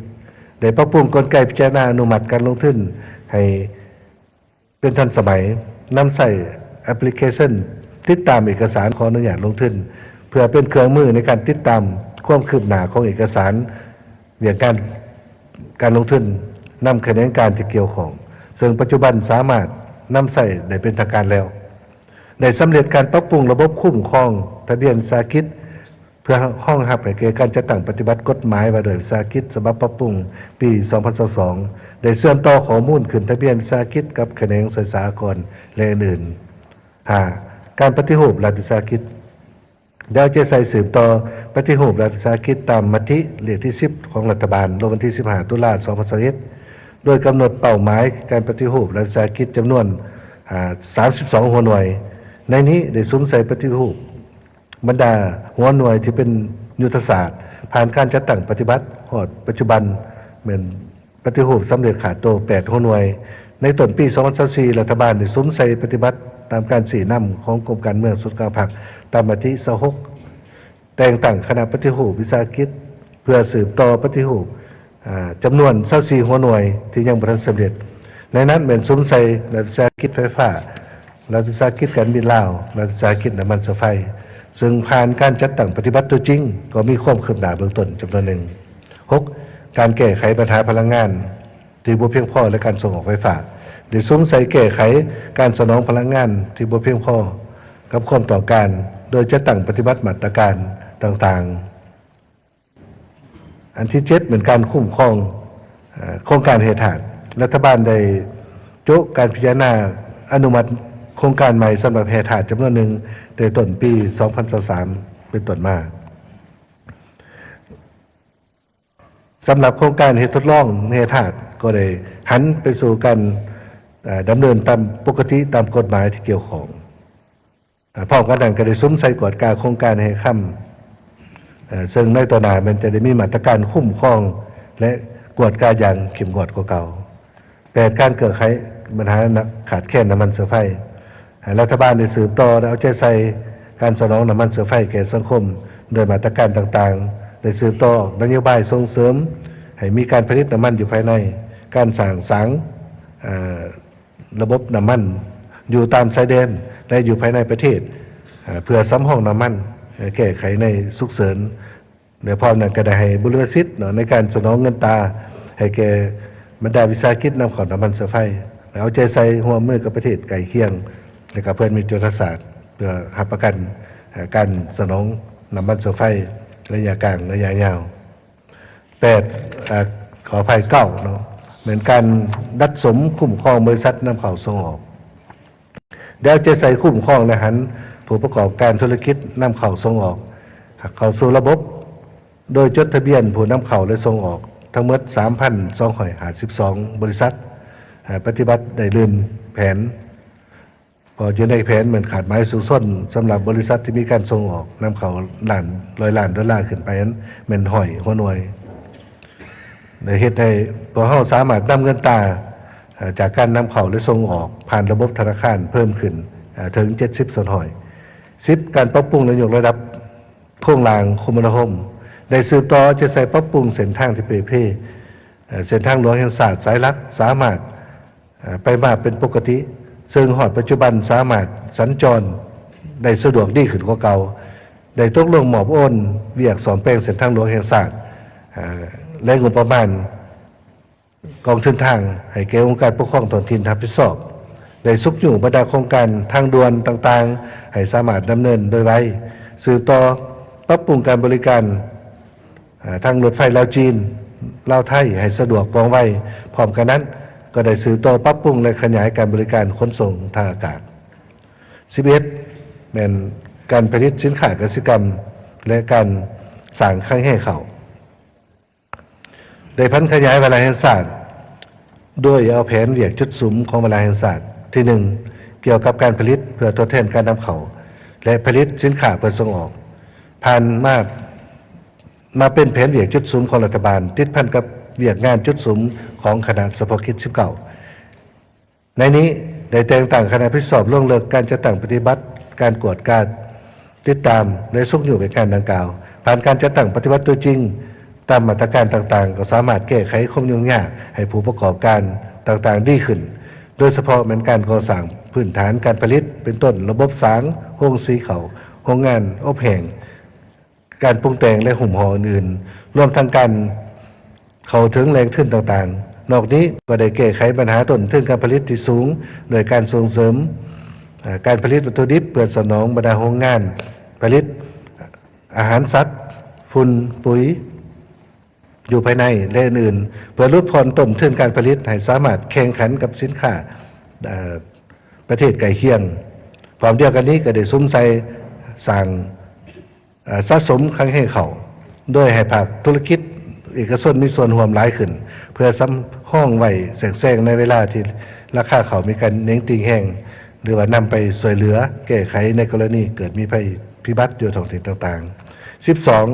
ໄດ້ປັບປຸງກົນໄກພິຈາລະນາອະນຸມັດການລົງທຶນໃຫ້ ເປັນທັນສະໄໝ, ນຳໃຊ້ແອັບພລິເຄຊັນຕິດຕາມເອກະສານຂໍອະນຸຍາດລົງທຶນ ເພື່ອເປັນເຄື່ອງມືໃນການຕິດຕາມຄວາມຄືບໜ້າຂອງເອກະສານວຽກງານການລົງທຶນນຳຂະແໜງການທີ່ກ່ຽວຂ້ອງ, ເຊິ່ງປັດຈຸບັນສາມາດນຳໃຊ້ໄດ້ເປັນທາງການແລ້ວ. ໄດ້ສຳເລັດການປັບປຸງລະບົບຄຸ້ມຄອງທະບຽນວິສາຫະກິດ ເພື່ອຮອງຮັບໃຫ້ແກ່ການຈັດຕັ້ງປະຕິບັດກົດໝາຍວ່າດ້ວຍວິສາຫະກິດສະບັບປັບປຸງປີສອງພັນຊາວສອງ ໄດ້ເຊື່ອມຕໍ່ຂໍ້ມູນຂຶ້ນທະບຽນວິສາຫະກິດກັບຂະແໜງສ່ວຍສາອາກອນ ແລະ ອື່ນໆ. ຫ້າ, ການປະຕິຮູບລັດວິສາຫະກິດ ໄດ້ເອົາໃຈໃສ່ສືບຕໍ່ປະຕິຮູບລັດວິສາຫະກິດຕາມມະຕິເລກທີສິບຂອງລັດຖະບານ ລົງວັນທີສິບຫ້າ ຕຸລາ ສອງພັນຊາວເອັດ ໂດຍກຳນົດເປົ້າໝາຍການປະຕິຮູບລັດວິສາຫະກິດຈຳນວນ ອາ ສາມສິບສອງຫົວໜ່ວຍ. ໃນນີ້ໄດ້ສຸມໃສ່ປະຕິຮູບ ບັນດາຫົວໜ່ວຍທີ່ເປັນຍຸດທະສາດ ຜ່ານການຈັດຕັ້ງປະຕິບັດຮອດປັດຈຸບັນ ແມ່ນປະຕິຮູບສຳເລັດຂາດໂຕແປດຫົວໜ່ວຍ. ໃນຕົ້ນປີສອງພັນຊາວສີ່ ລັດຖະບານໄດ້ສຸມໃສ່ປະຕິບັດຕາມການຊີ້ນຳຂອງກົມການເມືອງສູນກາງພັກ ຕາມມະຕິຊາວຫົກ ແຕ່ງຕັ້ງຄະນະປະຕິຮູບວິສາຫະກິດ ເພື່ອສືບຕໍ່ປະຕິຮູບ ອາ ຈຳນວນຊາວສີ່ຫົວໜ່ວຍທີ່ຍັງບໍ່ທັນສຳເລັດ. ໃນນັ້ນແມ່ນສຸມໃສ່ລັດວິສາຫະກິດໄຟຟ້າ, ລັດວິສາຫະກິດການບິນລາວ, ລັດວິສາຫະກິດນ້ຳມັນເຊື້ອໄຟ, ເຊິ່ງຜ່ານການຈັດຕັ້ງປະຕິບັດຕົວຈິງ ກໍມີຄວາມຄືບໜ້າເບື້ອງຕົ້ນຈຳນວນໜຶ່ງ. ຫົກ, ການແກ້ໄຂບັນຫາພະລັງງານທີ່ບໍ່ພຽງພໍ ແລະ ການສົ່ງອອກໄຟຟ້າ ໄດ້ສຸມໃສ່ແກ້ໄຂການສະໜອງພະລັງງານທີ່ບໍ່ພຽງພໍກັບຄວາມຕ້ອງການ ໂດຍຈັດຕັ້ງປະຕິບັດມາດຕະການຕ່າງໆ. ອັນທີເຈັດ ແມ່ນການຄຸ້ມຄອງ ເອີ ໂຄງການແຮ່ທາດ. ລັດຖະບານໄດ້ໂຈະການພິຈາລະນາອະນຸມັດໂຄງການໃໝ່ສຳລັບແຮ່ທາດຈຳນວນໜຶ່ງ ແຕ່ຕົ້ນປີສອງພັນຊາວສາມ ເປັນຕົ້ນມາ. ສຳລັບໂຄງການເຮັດທົດລອງແຮ່ທາດ ກໍໄດ້ຫັນໄປສູ່ການ ເອີ ດຳເນີນຕາມປົກກະຕິຕາມກົດໝາຍທີ່ກ່ຽວຂ້ອງ. ອາ ພ້ອມກັນນັ້ນກໍໄດ້ສຸມໃສ່ກວດກາໂຄງການແຮ່ຄຳ ເຊິ່ງໃນຕໍ່ໜ້າແມ່ນຈະໄດ້ມີມາດຕະການຄຸ້ມຄອງ ແລະ ກວດກາຢ່າງເຂັ້ມງວດກວ່າເກົ່າ. ແປດ, ການແກ້ໄຂບັນຫາຂາດແຄນນ້ຳມັນເຊື້ອໄຟ. ລັດຖະບານໄດ້ສືບຕໍ່ ແລະ ເອົາໃຈໃສ່ການສະໜອງນ້ຳມັນເຊື້ອໄຟແກ່ສັງຄົມ ດ້ວຍມາດຕະການຕ່າງໆ, ໄດ້ສືບຕໍ່ນະໂຍບາຍສົ່ງເສີມໃຫ້ມີການຜະລິດນ້ຳມັນຢູ່ພາຍໃນ, ການສ້າງສາງ ເອີ ລະບົບນ້ຳມັນຢູ່ຕາມຊາຍແດນ ແລະ ຢູ່ພາຍໃນປະເທດ ເພື່ອສຳຮອງນ້ຳມັນ ແກ້ໄຂໃນສຸກເສີນ ແລະ ພ້ອມນັ້ນກໍໄດ້ໃຫ້ບຸລິມະສິດເນາະ ໃນການສະໜອງເງິນຕາໃຫ້ແກ່ບັນດາວິສາຫະກິດນຳເຂົ້ານ້ຳມັນເຊື້ອໄຟ ແລະ ເອົາໃຈໃສ່ຮ່ວມມືກັບປະເທດໃກ້ຄຽງ ແລະ ກໍເພື່ອນມິດຍຸດທະສາດ ເພື່ອຮັບປະກັນ ເອີ ການສະໜອງນ້ຳມັນເຊື້ອໄຟໄລຍະກາງ ໄລຍະຍາວ. ແປດ ອາ ຂໍອະໄພ ເກົ້າເນາະ ແມ່ນການດັດສົມຄຸ້ມຄອງບໍລິສັດນຳເຂົ້າສົ່ງອອກ. ແລ້ວຈະໃສ່ຄຸ້ມຄອງ ແລະ ຫັນຜູ້ປະກອບການທຸລະກິດນຳເຂົ້າສົ່ງອອກເຂົ້າສູ່ລະບົບ, ໂດຍຈົດທະບຽນຜູ້ນຳເຂົ້າ ແລະ ສົ່ງອອກທັງໝົດ ສາມພັນສອງຮ້ອຍຫ້າສິບສອງ ບໍລິສັດ ປະຕິບັດໄດ້ລື່ນແຜນ, ເພາະຢູ່ໃນແຜນແມ່ນຄາດໝາຍສູງຊົນສຳລັບບໍລິສັດທີ່ມີການສົ່ງອອກນຳເຂົ້າລ້ານ ຮ້ອຍລ້ານໂດລາຂຶ້ນໄປນັ້ນ ແມ່ນຮ້ອຍຫົວໜ່ວຍ. ໄດ້ເຮັດໃຫ້ພວກເຮົາສາມາດນຳເງິນຕາ ເອີ່ ຈາກການນຳເຂົ້າ ແລະ ສົ່ງອອກຜ່ານລະບົບທະນາຄານເພີ່ມຂຶ້ນ ເອີ່ ເຖິງເຈັດສິບສ່ວນຮ້ອຍ. ສິບ, ການປັບປຸງ ແລະ ຍົກລະດັບໂຄງລ່າງຄົມມະນາຄົມ ໄດ້ສືບຕໍ່ເອົາໃຈໃສ່ປັບປຸງເສັ້ນທາງທີ່ເປ່ເພ, ເອີ່ ເສັ້ນທາງຫຼວງແຫ່ງຊາດສາຍຫຼັກສາມາດ ເອີ່ ໄປມາເປັນປົກກະຕິ, ເຊິ່ງຮອດປັດຈຸບັນສາມາດສັນຈອນໄດ້ສະດວກດີຂຶ້ນກວ່າເກົ່າ, ໄດ້ຕົກລົງມອບໂອນວຽກສ້ອມແປງເສັ້ນທາງຫຼວງແຫ່ງຊາດ ເອີ່ ແລະ ງົບປະມານກອງທຶນທາງໃຫ້ແກ່ອົງການປົກຄອງທ້ອງຖິ່ນຮັບຜິດຊອບ, ໄດ້ຊຸກຍູ້ບັນດາໂຄງການທາງດ່ວນຕ່າງໆ ໃຫ້ສາມາດດຳເນີນໂດຍໄວ, ສືບຕໍ່ປັບປຸງການບໍລິການ ເອີ່ ທາງລົດໄຟລາວຈີນ, ລາວໄທ ໃຫ້ສະດວກວ່ອງໄວ. ພ້ອມກັນນັ້ນ ກໍໄດ້ສືບຕໍ່ປັບປຸງ ແລະ ຂະຫຍາຍການບໍລິການຂົນສົ່ງທາງອາກາດ. ສິບເອັດ ແມ່ນການຜະລິດສິນຄ້າກະສິກຳ ແລະ ການສ້າງຄັງແຮເຂົ້າ. ໄດ້ຜັນຂະຫຍາຍວາລະແຫ່ງຊາດ ໂດຍເອົາແຜນວຽກຈຸດສຸມຂອງວາລະແຫ່ງຊາດທີໜຶ່ງ ກ່ຽວກັບການຜະລິດເພື່ອທົດແທນການນຳເຂົ້າ ແລະ ຜະລິດສິນຄ້າເພື່ອສົ່ງອອກ ຜ່ານມາ ມາເປັນແຜນວຽກຈຸດສຸມຂອງລັດຖະບານ ຕິດພັນກັບວຽກງານຈຸດສຸມຂອງຄະນະສະເພາະກິດສິບເກົ້າ. ໃນນີ້ໄດ້ແຕ່ງຕັ້ງຄະນະຮັບຜິດຊອບລົງເລິກການຈັດຕັ້ງປະຕິບັດ, ການກວດກາ, ຕິດຕາມ ແລະ ຊຸກຍູ້ວຽກງານດັ່ງກ່າວ. ຜ່ານການຈັດຕັ້ງປະຕິບັດຕົວຈິງ ຕາມມາດຕະການຕ່າງໆ ກໍສາມາດແກ້ໄຂຄວາມຫຍຸ້ງຍາກໃຫ້ຜູ້ປະກອບການຕ່າງໆດີຂຶ້ນ, ໂດຍສະເພາະແມ່ນການກໍ່ສ້າງພື້ນຖານການຜະລິດ ເປັນຕົ້ນ ລະບົບສາງ, ໂຮງສີເຂົ້າ, ໂຮງງານອົບແຫ້ງ, ການປຸງແຕ່ງ ແລະ ຫຸ້ມຫໍ່ອື່ນໆ, ລວມທັງການເຂົ້າເຖິງແຫຼ່ງທຶນຕ່າງໆ. ນອກນີ້ກໍໄດ້ແກ້ໄຂບັນຫາຕົ້ນທຶນການຜະລິດທີ່ສູງ ດ້ວຍການສົ່ງເສີມ ເອີ່ ການຜະລິດວັດຖຸດິບເພື່ອສະໜອງບັນດາໂຮງງານຜະລິດອາຫານສັດ, ຝຸ່ນ, ປຸຍ ຢູ່ພາຍໃນ ແລະ ອື່ນໆ ເພື່ອຫຼຸດຜ່ອນຕົ້ນທຶນການຜະລິດໃຫ້ສາມາດແຂ່ງຂັນກັບສິນຄ້າ ເອີ່ ປະເທດໃກ້ຄຽງ. ພ້ອມດຽວກັນນີ້ກໍໄດ້ສຸມໃສ່ສ້າງ ເອີ່ ສະສົມຄັງແຮເຂົ້າ ໂດຍໃຫ້ພາກທຸລະກິດເອກະຊົນມີສ່ວນຮ່ວມຫຼາຍຂຶ້ນ ເພື່ອສຳຮອງໄວ້ແຊກແຊງໃນເວລາທີ່ລາຄາເຂົ້າມີການເໜັງຕີງແຮງ ຫຼືວ່ານຳໄປຊ່ວຍເຫຼືອແກ້ໄຂໃນກໍລະນີເກີດມີໄພພິບັດຢູ່ທ້ອງຖິ່ນຕ່າງໆ. ສິບສອງ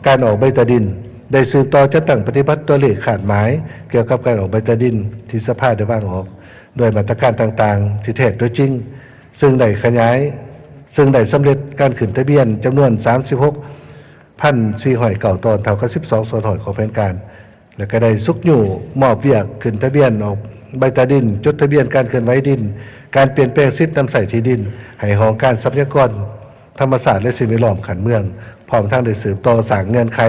ການອອກໃບຕາດິນ ໄດ້ສືບຕໍ່ຈັດຕັ້ງປະຕິບັດຕົວເລກຄາດໝາຍກ່ຽວກັບການອອກໃບຕາດິນທີ່ສະພາໄດ້ວາງອອກ ດ້ວຍມາດຕະການຕ່າງໆທີ່ແທກຕົວຈິງ ເຊິ່ງໄດ້ຂະຫຍາຍ ເຊິ່ງໄດ້ສຳເລັດການຂຶ້ນທະບຽນຈຳນວນສາມສິບຫົກພັນສີ່ຮ້ອຍເກົ້າຕອນ ເທົ່າກັບສິບສອງສ່ວນຮ້ອຍຂອງແຜນການ. ແລະ ກໍໄດ້ຊຸກຍູ້ມອບວຽກຂຶ້ນທະບຽນອອກໃບຕາດິນ, ຈົດທະບຽນການເຄື່ອນໄຫວດິນ, ການປ່ຽນແປງສິດນຳໃຊ້ທີ່ດິນໃຫ້ຫ້ອງການຊັບພະຍາກອນທຳມະຊາດ ແລະ ສິ່ງແວດລ້ອມຂັ້ນເມືອງ, ພ້ອມທັງໄດ້ສືບຕໍ່ສ້າງເງື່ອນໄຂ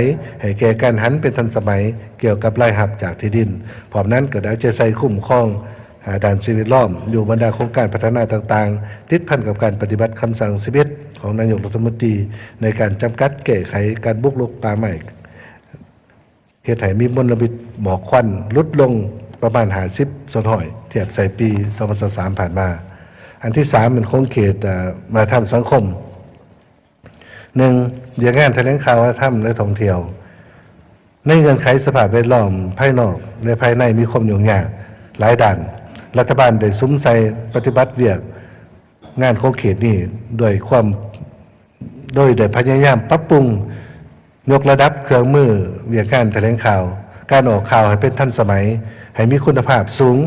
ໃຫ້ແກ່ການຫັນເປັນທັນສະໄໝກ່ຽວກັບລາຍຮັບຈາກທີ່ດິນ. ພ້ອມນັ້ນກໍໄດ້ເອົາໃຈໃສ່ຄຸ້ມຄອງ ອາ ດ້ານສິ່ງແວດລ້ອມຢູ່ບັນດາໂຄງການພັດທະນາຕ່າງໆ ຕິດພັນກັບການປະຕິບັດຄຳສັ່ງສິບເອັດຂອງນາຍົກລັດຖະມົນຕີ ໃນການຈຳກັດແກ້ໄຂການບຸກລຸກປ່າໄມ້ ເຮັດໃຫ້ມີມົນລະພິດໝອກຄວັນຫຼຸດລົງປະມານຫ້າສິບສ່ວນຮ້ອຍ ທຽບໃສ່ປີສອງພັນຊາວສາມຜ່ານມາ. ອັນທີສາມແມ່ນຂົງເຂດ ອາ ວັດທະນະທຳສັງຄົມ. ໜຶ່ງ ວຽກງານຖະແຫຼງຂ່າວວັດທະນະທຳ ແລະ ທ່ອງທ່ຽວ. ໃນເງື່ອນໄຂສະພາບແວດລ້ອມພາຍນອກ ແລະ ພາຍໃນມີຄວາມຫຍຸ້ງຍາກຫຼາຍດ້ານ, ລັດຖະບານໄດ້ສຸມໃສ່ປະຕິບັດວຽກງານຂົງເຂດນີ້ດ້ວຍຄວາມ ໂດຍໄດ້ພະຍາຍາມປັບປຸງຍົກລະດັບເຄື່ອງມືວຽກງານຖະແຫຼງຂ່າວ, ການອອກຂ່າວໃຫ້ເປັນທັນສະໄໝ, ໃຫ້ມີຄຸນນະພາບສູງ,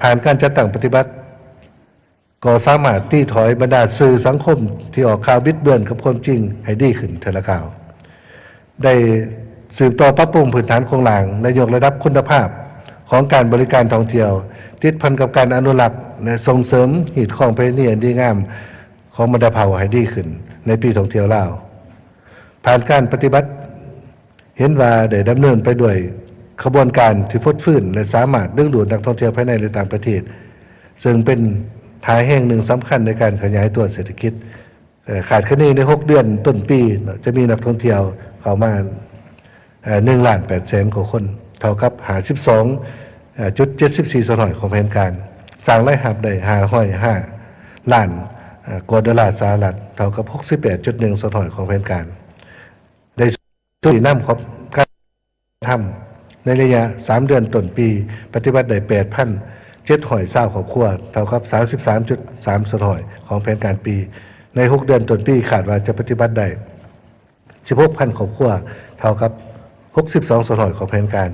ຜ່ານການຈັດຕັ້ງປະຕິບັດ ກໍສາມາດຕີຖອຍບັນດາສື່ສັງຄົມທີ່ອອກຂ່າວບິດເບືອນກັບຄວາມຈິງໃຫ້ດີຂຶ້ນເທື່ອລະກ້າວ. ໄດ້ສືບຕໍ່ປັບປຸງພື້ນຖານໂຄງລ່າງ ແລະ ຍົກລະດັບຄຸນນະພາບຂອງການບໍລິການທ່ອງທ່ຽວ ຕິດພັນກັບການອະນຸລັກ ແລະ ສົ່ງເສີມຮີດຄອງປະເພນີອັນດີງາມຂອງບັນດາເຜົ່າໃຫ້ດີຂຶ້ນໃນປີທ່ອງທ່ຽວລາວ. ຜ່ານການປະຕິບັດ ເຫັນວ່າໄດ້ດຳເນີນໄປດ້ວຍຂະບວນການທີ່ຟົດຟື້ນ ແລະ ສາມາດດຶງດູດນັກທ່ອງທ່ຽວພາຍໃນ ແລະ ຕ່າງປະເທດ, ເຊິ່ງເປັນທ່າແຮງໜຶ່ງສຳຄັນໃນການຂະຫຍາຍຕົວເສດຖະກິດ. ເອີ ຄາດຄະເນໃນຫົກເດືອນຕົ້ນປີ ຈະມີນັກທ່ອງທ່ຽວເຂົ້າມາ ເອີ ໜຶ່ງລ້ານແປດແສນກວ່າຄົນ, ເທົ່າກັບຫ້າສິບສອງຈຸດເຈັດສິບສີ່ສ່ວນຮ້ອຍຂອງແຜນການ, ສ້າງລາຍຮັບໄດ້ຫ້າຮ້ອຍຫ້າລ້ານ ເອີ່ ກວ່າໂດລາສະຫະລັດ ເທົ່າກັບ ຫົກສິບແປດຈຸດໜຶ່ງສ່ວນຮ້ອຍຂອງແຜນການ. ໄດ້ຊີ້ນຳຂອງການທຳໃນໄລຍະສາມເດືອນຕົ້ນປີ ປະຕິບັດໄດ້ ແປດພັນເຈັດຮ້ອຍຊາວຄອບຄົວ ເທົ່າກັບ ສາມສິບສາມຈຸດສາມສ່ວນຮ້ອຍຂອງແຜນການປີ. ໃນຫົກເດືອນຕົ້ນປີ ຄາດວ່າຈະປະຕິບັດໄດ້ ສິບຫົກພັນຄອບຄົວ ເທົ່າກັບ ຫົກສິບສອງສ່ວນຮ້ອຍຂອງແຜນການ.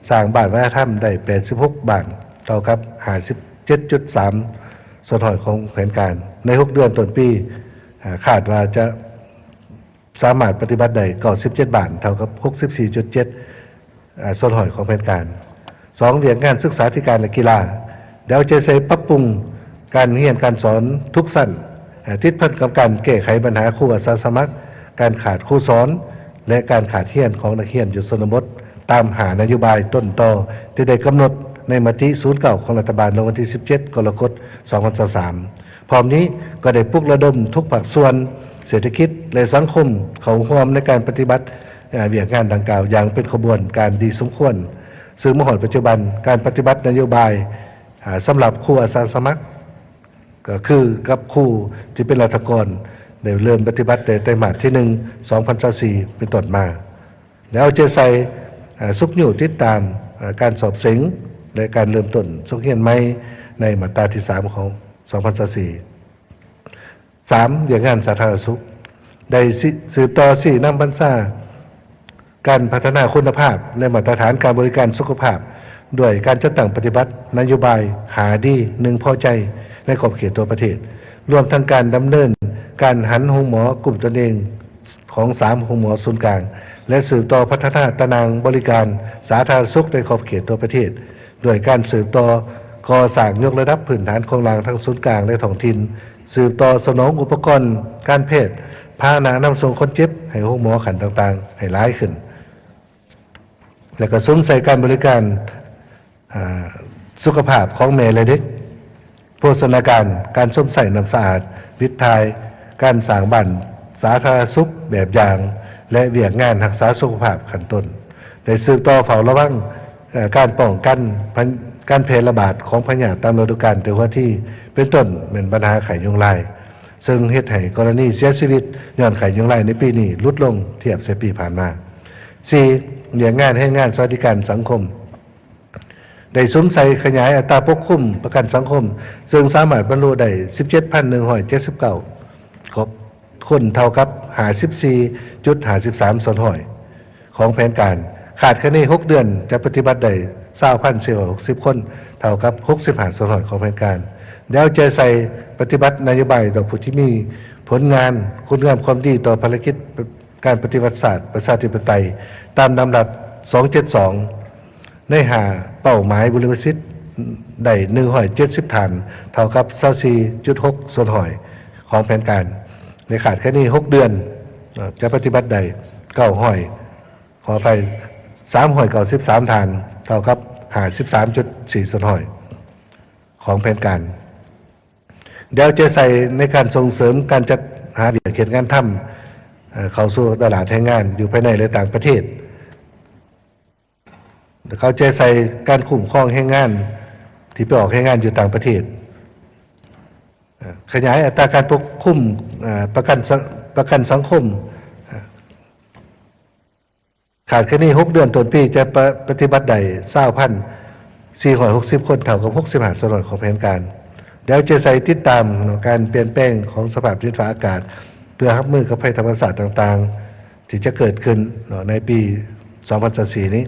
ສ້າງບ້ານວັດທະນະທຳໄດ້ ແປດສິບຫົກບ້ານ ເທົ່າກັບ ຫ້າສິບເຈັດຈຸດສາມສ່ວນຮ້ອຍຂອງແຜນການ. ໃນຫົກເດືອນຕົ້ນປີ ອາ ຄາດວ່າຈະສາມາດປະຕິບັດໄດ້ ເກົ້າສິບເຈັດບ້ານ ເທົ່າກັບ ຫົກສິບສີ່ຈຸດເຈັດ ອາ ສ່ວນຮ້ອຍຂອງແຜນການ. ສອງ ວຽກງານສຶກສາທິການ ແລະ ກິລາ ໄດ້ເອົາໃຈໃສ່ປັບປຸງການຮຽນການສອນທຸກຊັ້ນ ເອີ່ ຕິດພັນກັບການແກ້ໄຂບັນຫາຄູອາສາສະໝັກ, ການຂາດຄູສອນ ແລະ ການຂາດຮຽນຂອງນັກຮຽນຢູ່ຊົນນະບົດ ຕາມຫ້ານະໂຍບາຍຕົ້ນຕໍທີ່ໄດ້ກຳນົດໃນມະຕິສູນເກົ້າຂອງລັດຖະບານ ລົງວັນທີສິບເຈັດ ກໍລະກົດ ສອງພັນຊາວສາມ. ພ້ອມນີ້ກໍໄດ້ປຸກລະດົມທຸກພາກສ່ວນເສດຖະກິດ ແລະ ສັງຄົມເຂົ້າຮ່ວມໃນການປະຕິບັດ ເອີ່ ວຽກງານດັ່ງກ່າວຢ່າງເປັນຂະບວນການດີສົມຄວນ, ເຊິ່ງມາຮອດປັດຈຸບັນ ການປະຕິບັດນະໂຍບາຍ ອາ ສຳລັບຄູອາສາສະໝັກ ກໍຄືກັບຄູທີ່ເປັນລັດຖະກອນ ໄດ້ເລີ່ມປະຕິບັດແຕ່ໄຕມາດທີໜຶ່ງ ສອງພັນຊາວສີ່ ເປັນຕົ້ນມາ ແລະ ເອົາໃຈໃສ່ ອາ ຊຸກຍູ້ຕິດຕາມ ອາ ການສອບເສັງ ແລະ ການເລີ່ມຕົ້ນສົກຮຽນໃໝ່ ໃນມາດຕາທີສາມ ຂອງ ສອງພັນຊາວສີ່. ສາມ ວຽກງານສາທາລະນະສຸກ ໄດ້ສືບຕໍ່ຊີ້ນຳບັນຊາການພັດທະນາຄຸນນະພາບ ແລະ ມາດຕະຖານການບໍລິການສຸຂະພາບ ດ້ວຍການຈັດຕັ້ງປະຕິບັດນະໂຍບາຍ ຫ້າດີ ໜຶ່ງພໍໃຈ ໃນຂອບເຂດທົ່ວປະເທດ, ລວມທັງການດຳເນີນການຫັນໂຮງໝໍກຸ່ມຕົນເອງຂອງສາມໂຮງໝໍສູນກາງ ແລະ ສືບຕໍ່ພັດທະນາຕາໜ່າງບໍລິການສາທາລະນະສຸກໃນຂອບເຂດທົ່ວປະເທດ ດ້ວຍການສືບຕໍ່ກໍ່ສ້າງຍົກລະດັບພື້ນຖານໂຄງລ່າງທັງສູນກາງ ແລະ ທ້ອງຖິ່ນ, ສືບຕໍ່ສະໜອງອຸປະກອນການແພດ, ພາຫະນະນຳສົ່ງຄົນເຈັບໃຫ້ໂຮງໝໍຂັ້ນຕ່າງໆໃຫ້ຫຼາຍຂຶ້ນ ແລະ ກະສຸມໃສ່ການບໍລິການ ອາ ສຸຂະພາບຂອງແມ່ ແລະ ເດັກ, ໂພຊະນາການ, ການຊົມໃຊ້ນ້ຳສະອາດ, ວິດຖ່າຍ, ການສ້າງບ້ານສາທາລະນະສຸກແບບຢ່າງ ແລະ ວຽກງານຮັກສາສຸຂະພາບຂັ້ນຕົ້ນ. ໄດ້ສືບຕໍ່ເຝົ້າລະວັງ ເອີ່ ການປ້ອງກັນ ການແຜ່ລະບາດຂອງພະຍາດຕາມລະດູການແຕ່ຫົວທີ ເປັນຕົ້ນແມ່ນບັນຫາໄຂ້ຍຸງລາຍ, ເຊິ່ງເຮັດໃຫ້ກໍລະນີເສຍຊີວິດຍ້ອນໄຂ້ຍຸງລາຍໃນປີນີ້ຫຼຸດລົງທຽບໃສ່ປີຜ່ານມາ. ສີ່ ວຽກງານແຮງງານສະຫວັດດີການສັງຄົມ ໄດ້ສຸມໃສ່ຂະຫຍາຍອັດຕາປົກຄຸມປະກັນສັງຄົມ ເຊິ່ງສາມາດບັນລຸໄດ້ ສິບເຈັດພັນໜຶ່ງຮ້ອຍເຈັດສິບເກົ້າ ຄົນ ເທົ່າກັບ ຫ້າສິບສີ່ຈຸດຫ້າສິບສາມສ່ວນຮ້ອຍຂອງແຜນການ. ຄາດຄະເນຫົກເດືອນຈະປະຕິບັດໄດ້ ຊາວພັນສີ່ຮ້ອຍຫົກສິບຄົນ ເທົ່າກັບ ຫົກສິບຫ້າສ່ວນຮ້ອຍຂອງແຜນການ. ແລ້ວໃຈໃສ່ປະຕິບັດນະໂຍບາຍຕໍ່ຜູ້ທີ່ມີຜົນງານ, ຄຸນງາມຄວາມດີຕໍ່ພາລະກິດ ການປະຕິວັດຊາດປະຊາທິປະໄຕ ຕາມດຳລັດ ສອງເຈັດສອງ ໃນຫ້າເປົ້າໝາຍບຸລິມະສິດໄດ້ ໜຶ່ງຮ້ອຍເຈັດສິບທ່ານ ເທົ່າກັບ ຊາວສີ່ຈຸດຫົກສ່ວນຮ້ອຍຂອງແຜນການ. ໃນຄາດຄະເນຫົກເດືອນ ຈະປະຕິບັດໄດ້ ເກົ້າຮ້ອຍ ຂໍອະໄພ ສາມຮ້ອຍເກົ້າສິບສາມທ່ານ ເທົ່າກັບ ຫ້າສິບສາມຈຸດສີ່ສ່ວນຮ້ອຍຂອງແຜນການ. ແລ້ວໃຈໃສ່ໃນການສົ່ງເສີມການຈັດຫາວຽກເຮັດງານທຳ ເອີ່ ເຂົ້າສູ່ຕະຫຼາດແຮງງານຢູ່ພາຍໃນ ແລະ ຕ່າງປະເທດ. ເອົາໃຈໃສ່ການຄຸ້ມຄອງແຮງງານທີ່ໄປອອກແຮງງານຢູ່ຕ່າງປະເທດ. ເອີ່ ຂະຫຍາຍອັດຕາການປົກຄຸມ ເອີ່ ປະກັນສັງ ປະກັນສັງຄົມ. ຄາດຄະເນຫົກເດືອນຕົ້ນປີຈະປະ ປະຕິບັດໄດ້ ຊາວພັນສີ່ຮ້ອຍຫົກສິບຄົນ ເທົ່າກັບ ຫົກສິບຫ້າສ່ວນຮ້ອຍຂອງແຜນການ. ແລ້ວຈະໃສ່ຕິດຕາມເນາະ ການປ່ຽນແປງຂອງສະພາບດິນຟ້າອາກາດ ເພື່ອຮັບມືກັບໄພທຳມະຊາດຕ່າງໆ ທີ່ຈະເກີດຂຶ້ນເນາະ ໃນປີສອງພັນຊາວສີ່ນີ້.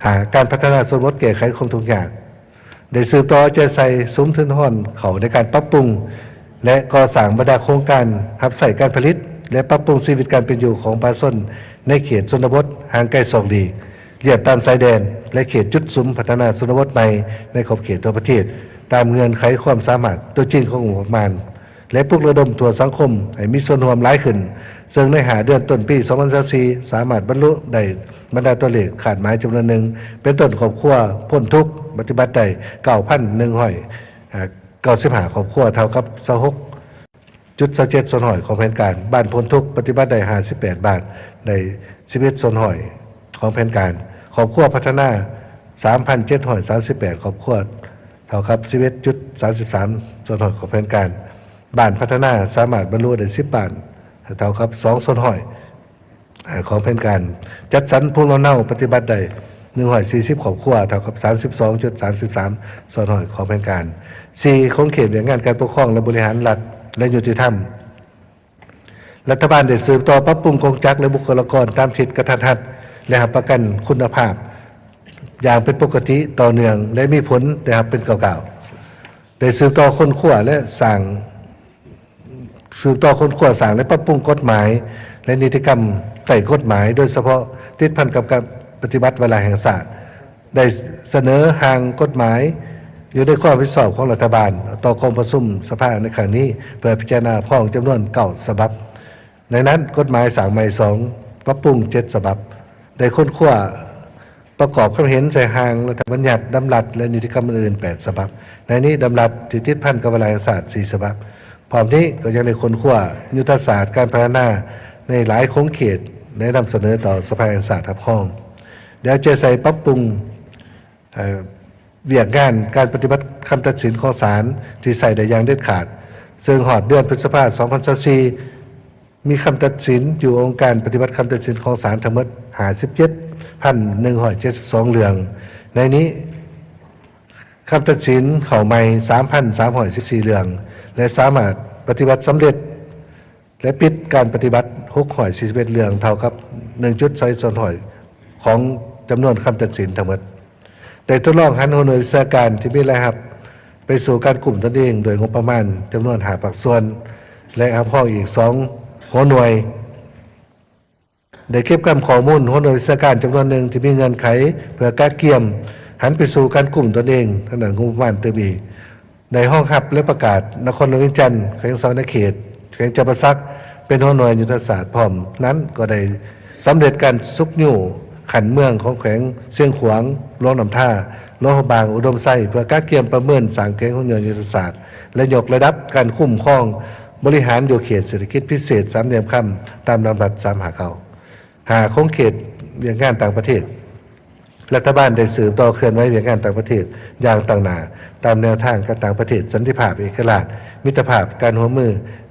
ຫ້າ ການພັດທະນາຊົນນະບົດແກ້ໄຂຄວາມທຸກຍາກ. ໄດ້ສືບຕໍ່ເອົາໃຈໃສ່ສຸມທຶນຮອນເຂົ້າໃນການປັບປຸງ ແລະ ກໍ່ສ້າງບັນດາໂຄງການຮັບໃຊ້ການຜະລິດ ແລະ ປັບປຸງຊີວິດການເປັນຢູ່ຂອງປະຊາຊົນໃນເຂດຊົນນະບົດຫ່າງໄກສອກຫຼີກ, ລຽບຕາມຊາຍແດນ ແລະ ເຂດຈຸດສຸມພັດທະນາຊົນນະບົດໃໝ່ໃນຂອບເຂດທົ່ວປະເທດ ຕາມເງື່ອນໄຂຄວາມສາມາດຕົວຈິງຂອງງົບປະມານ ແລະ ປຸກລະດົມທົ່ວສັງຄົມໃຫ້ມີສ່ວນຮ່ວມຫຼາຍຂຶ້ນ, ເຊິ່ງໃນຫ້າເດືອນຕົ້ນປີສອງພັນຊາວສີ່ ສາມາດບັນລຸໄດ້ບັນດາຕົວເລກຄາດໝາຍຈຳນວນໜຶ່ງ ເປັນຕົ້ນຄອບຄົວພົ້ນທຸກປະຕິບັດໄດ້ ເກົ້າພັນໜຶ່ງຮ້ອຍເກົ້າສິບຫ້າຄອບຄົວ ເທົ່າກັບ ຊາວຫົກຈຸດຊາວເຈັດສ່ວນຮ້ອຍຂອງແຜນການ, ບ້ານພົ້ນທຸກປະຕິບັດໄດ້ ຫ້າສິບແປດບ້ານ ໄດ້ ສິບເອັດສ່ວນຮ້ອຍຂອງແຜນການ, ຄອບຄົວພັດທະນາ ສາມພັນເຈັດຮ້ອຍສາມສິບແປດຄອບຄົວ ເທົ່າກັບ ສິບເອັດຈຸດສາມສິບສາມສ່ວນຮ້ອຍຂອງແຜນການ. ບ້ານພັດທະນາສາມາດບັນລຸໄດ້ສິບບ້ານ ເທົ່າກັບສອງສ່ວນຮ້ອຍ ເອີ່ ຂອງແຜນການ. ຈັດສັນພູມລຳເນົາປະຕິບັດໄດ້ໜຶ່ງຮ້ອຍສີ່ສິບຄອບຄົວ ເທົ່າກັບສາມສິບສອງຈຸດສາມສິບສາມສ່ວນຮ້ອຍຂອງແຜນການ. ສີ່, ຂົງເຂດວຽກງານການປົກຄອງ ແລະ ບໍລິຫານລັດ ແລະ ຍຸຕິທຳ. ລັດຖະບານໄດ້ສືບຕໍ່ປັບປຸງກົງຈັກ ແລະ ບຸກຄົນລາກອນຕາມທິດກະທັດຮັດ ແລະ ຮັບປະກັນຄຸນນະພາບຢ່າງເປັນປົກກະຕິຕໍ່ເນື່ອງ ແລະ ມີຜົນໄດ້ຮັບເປັນກ້າວໆ. ໄດ້ສືບຕໍ່ຄົ້ນຄວ້າ ແລະ ສ້າງ ສືບຕໍ່ຄົ້ນຄວ້າ, ສ້າງ ແລະ ປັບປຸງກົດໝາຍ ແລະ ນິຕິກຳໃຕ້ກົດໝາຍ, ໂດຍສະເພາະຕິດພັນກັບການປະຕິບັດວາລະແຫ່ງຊາດ. ໄດ້ສະເໜີຮ່າງກົດໝາຍຢູ່ໃນຄວາມຮັບຜິດຊອບຂອງລັດຖະບານຕໍ່ກອງປະຊຸມສະພາໃນຄັ້ງນີ້ ເພື່ອພິຈາລະນາຮັບຮອງຈຳນວນເກົ້າສະບັບ. ໃນນັ້ນ, ກົດໝາຍສ້າງໃໝ່ສອງ, ປັບປຸງເຈັດສະບັບ. ໄດ້ຄົ້ນຄວ້າ ປະກອບຄຳເຫັນໃສ່ຮ່າງລັດຖະບັນຍັດ, ດຳລັດ ແລະ ນິຕິກຳອື່ນໆແປດສະບັບ. ໃນນີ້, ດຳລັດທີ່ຕິດພັນກັບວາລະແຫ່ງຊາດສີ່ສະບັບ. ພ້ອມນີ້ກໍຍັງໄດ້ຄົ້ນຄວ້າຍຸດທະສາດການພັດທະນາໃນຫຼາຍຂົງເຂດ ແລະ ນຳສະເໜີຕໍ່ສະພາແຫ່ງຊາດຮັບຮອງ. ໄດ້ເອົາໃຈໃສ່ປັບປຸງ ເອີ່ ວຽກງານການປະຕິບັດຄຳຕັດສິນຂອງສານທີ່ໃຊ້ໄດ້ຢ່າງເດັດຂາດ, ເຊິ່ງຮອດເດືອນພຶດສະພາ ສອງພັນຊາວສີ່ ມີຄຳຕັດສິນຢູ່ອົງການປະຕິບັດຄຳຕັດສິນຂອງສານທັງໝົດ ຫ້າສິບເຈັດພັນໜຶ່ງຮ້ອຍເຈັດສິບສອງເລື່ອງ. ໃນນີ້, ຄຳຕັດສິນເຂົ້າໃໝ່ ສາມພັນສາມຮ້ອຍສິບສີ່ເລື່ອງ ແລະ ສາມາດປະຕິບັດສຳເລັດ ແລະ ປິດການປະຕິບັດ ຫົກຮ້ອຍສີ່ສິບເອັດເລື່ອງ, ເທົ່າກັບ ໜຶ່ງຈຸດສອງສອງສ່ວນຮ້ອຍຂອງຈຳນວນຄຳຕັດສິນທັງໝົດ. ໄດ້ທົດລອງຫັນຫົວໜ່ວຍວິຊາການທີ່ມີລາຍຮັບໄປສູ່ການກຸ້ມຕົນເອງດ້ວຍງົບປະມານຈຳນວນຫ້າພາກສ່ວນ ແລະ ຮັບຮອງອີກສອງຫົວໜ່ວຍ. ໄດ້ເກັບກຳຂໍ້ມູນຫົວໜ່ວຍວິຊາການຈຳນວນໜຶ່ງທີ່ມີເງື່ອນໄຂເພື່ອກະກຽມຫັນໄປສູ່ການກຸ້ມຕົນເອງທາງດ້ານງົບປະມານຕື່ມອີກ. ໄດ້ຮອງຮັບ ແລະ ປະກາດນະຄອນຫຼວງວຽງຈັນ, ແຂວງສະຫວັນນະເຂດ, ແຂວງຈຳປາສັກ ເປັນຫົວໜ່ວຍຍຸດທະສາດ. ພ້ອມນັ້ນກໍໄດ້ສຳເລັດການຊຸກຍູ້ຂັ້ນເມືອງຂອງແຂວງຊຽງຂວາງ, ຫຼວງນ້ຳທາ, ຫຼວງພະບາງ, ອຸດົມໄຊ ເພື່ອກະກຽມປະເມີນສ້າງແຂວງຫົວໜ່ວຍຍຸດທະສາດ ແລະ ຍົກລະດັບການຄຸ້ມຄອງບໍລິຫານຢູ່ເຂດເສດຖະກິດພິເສດສາມຫຼ່ຽມຄຳ ຕາມດຳລັດສາມຫ້າເກົ້າ. ຫ້າ, ຂົງເຂດວຽກງານຕ່າງປະເທດ. ລັດຖະບານໄດ້ສືບຕໍ່ເຄື່ອນໄຫວວຽກງານຕ່າງປະເທດຢ່າງຕັ້ງໜ້າ ຕາມແນວທາງການຕ່າງປະເທດ, ສັນຕິພາບ, ເອກະລາດ, ມິດຕະພາບ, ການຮ່ວມມື